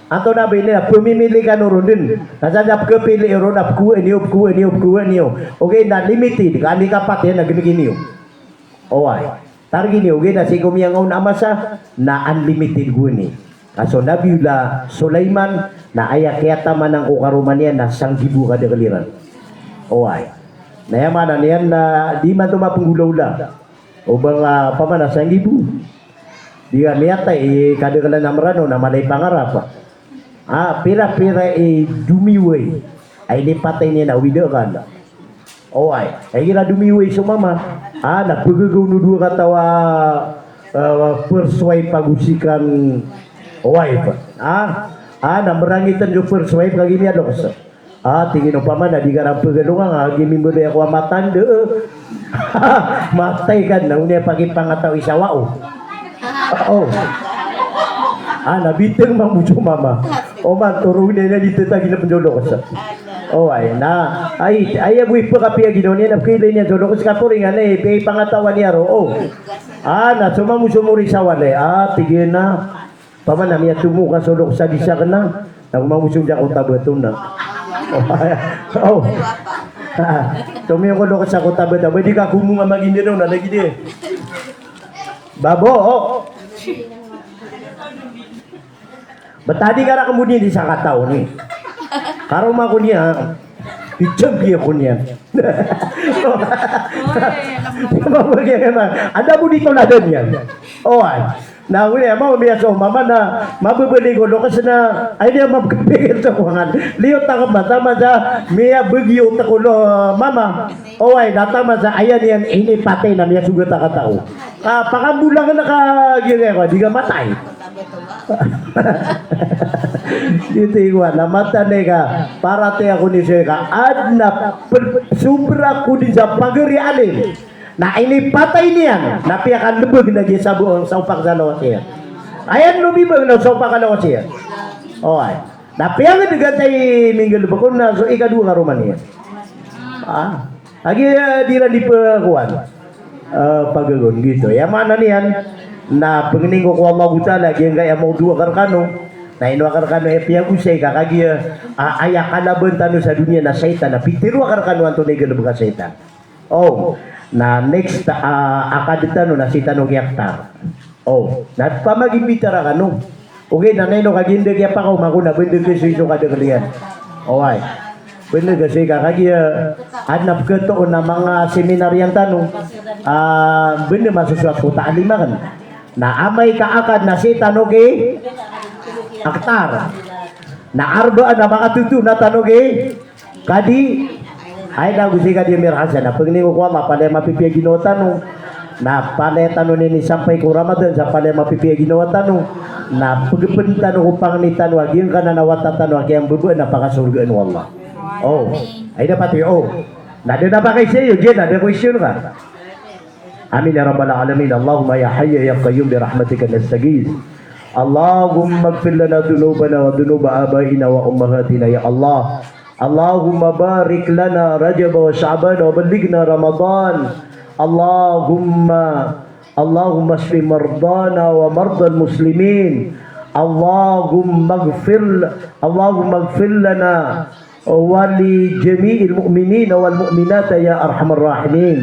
antonaa ba ini na pemimili kano ron den. Na sa, sa pekapili ron na pekowaan iyo, pekowaan iyo, pekowaan iyo. Ogaid na limited, ka andi kapatay na geneg iyo. Oway. Target iyo, ogaid na sii ko miyangaoona a masa, na unlimited gowani. Ka so Nabiyullah Sulaiman, na aya kiyatamanan ko karoma niyan na sanggibo a kadakel iran. Oway. Na aya maana niyan na di man to mapenggolaola. O ba nga, ah, pamana sanggibo. Di ka miyatay i kadakelan a Meranaw na mala i pangarap. Ah, pira-pira i domiway. Ay di patay niyan a wida ka na. Oway. Ay igira domiway so mama. Ah, na pegagaw no dowa kataw a, ah, first wife ago second wife. Ah, ah, na merangiten so first wife kagiya miyaloks. Ah, tig iyan opama na di ka ran pegalongan, ah, gii mimbaloy ako a matanda. Matay ka na, oniya pakipangataw i sawa o. Oo. Ana biteng mambo so mama. Oman, toroon iyan a di tetagi na pn so lokes. Oway, na, ay, aya bo i pekapiya ginawa niyan, na pekailay niyan so lokes ka poringan, eh, piyai pangatawan iyan ro, o. Ana, so mambo so mori sa walay, a, tig iyan a, paman a miyatomo ka so lokes a di sakn na, na mambo so diya ko tabaton na. O. Tomiyo ko lokes a ko tabaton, ba di ka komo nga magindeno na lagi di. Babo, o. Betadi ka rakn bo niyan di sakataw ni. Karoma ko niyan. Di champion ko niyan. Anda bo di toladan iyan. Oway. Na, wili, ama, miyaso, mama na, mabebeli ko lokes na, ay niyan mapkepikir so kowangan. Liyo takap mata, masa, miyabegi o teko lo, mama. Oway, na taman sa aya niyan inipatay na miyasogat a katao. Ka pakambolangan ka giya ko, di ka matay. Giyoto i kowan, na mataan ka, paratiyaya ko niyan sii ka, adn a per-, sobra ko dn sa pagari alim. Na inipatay niyan, na piyakalebeg na giya sa bo-, sa opak sa lawas iyan. Aya niyan lomibeg na sa opak a lawas iyan. Oway. Na piyangedgan sa i minggalebek on na so ikadowa karoma niyan. Ah, lagi, eh, di iran di pe-, kowan. Eh, pagagon, giyoto. Aya maana niyan, na pengnin ko ko Allahu Ta'ala, giyangkaya mawdo akn rekano. Na ino akn rekano, eh, piyagosay ka kagiya, ah, aya kalaban tano sa doniya na shaytan, na pitharo akn rekano antonaa i galebek a shaytan. O, na next, ah, a kadi tano na sii tano kiyaktar. O, na pamagimbitara kano. Ogaid na ino kagiya anda kiyapakaoma ko na ba anda kasoy so kadakl iyan. Oway. Ba anda kasoy ka kagiya, ah, adn a pkhatoon a manga seminar iyan tano. Ah, ba anda masosowat ko taalim akn. Na amay ka akad na sii tano kiyaktar. Na arbaa na makatoto na tano ki Kadi, ay, na go sii kadi Amir Hasan, na pengnin ko ko Allah, palaya mapipiya ginawa tano. Na palaya tano niyan isampay ko Ramadan sa palaya mapipiya ginawa tano. Na pegepn tano ko pangni tano a giyangkanan a wata tano a kiyambebaan a pakasorgaan o Allah. O, ay, dapat iyo. Na da na pakaiza iyo, giya na da question ka. Amin ya rabbal alamin. Allahumma ya hayyu ya qayyum bi rahmatika nastaghith. Allahumma ighfir lana dhunubana wa dhunuba abaina wa ummahatina ya Allah. Allahumma barik lana Rajab wa Sha'ban wa ballighna Ramadan. Allahumma, Allahumma shfi mardana wa mardal muslimin. Allahumma ighfir, Allahumma ighfir lana ولجميع المؤمنين والمؤمنات يا أرحم الراحمين.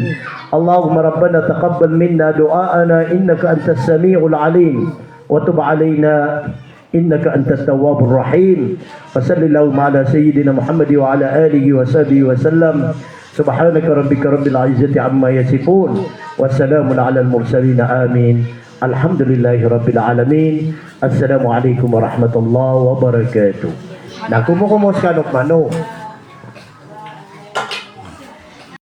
اللهم ربنا تقبل منا دعاءنا إنك أنت السميع العليم وتب علينا إنك أنت التواب الرحيم. وصل اللهم على سيدنا محمد وعلى آله وصحبه وسلم. سبحانك ربك رب العزة عما يصفون. وسلام على المرسلين. آمين. Alhamdulillahi Rabbil Alamin. Assalamu alaikum warahmatullahi wabarakatuh. Na komokomos kano pano.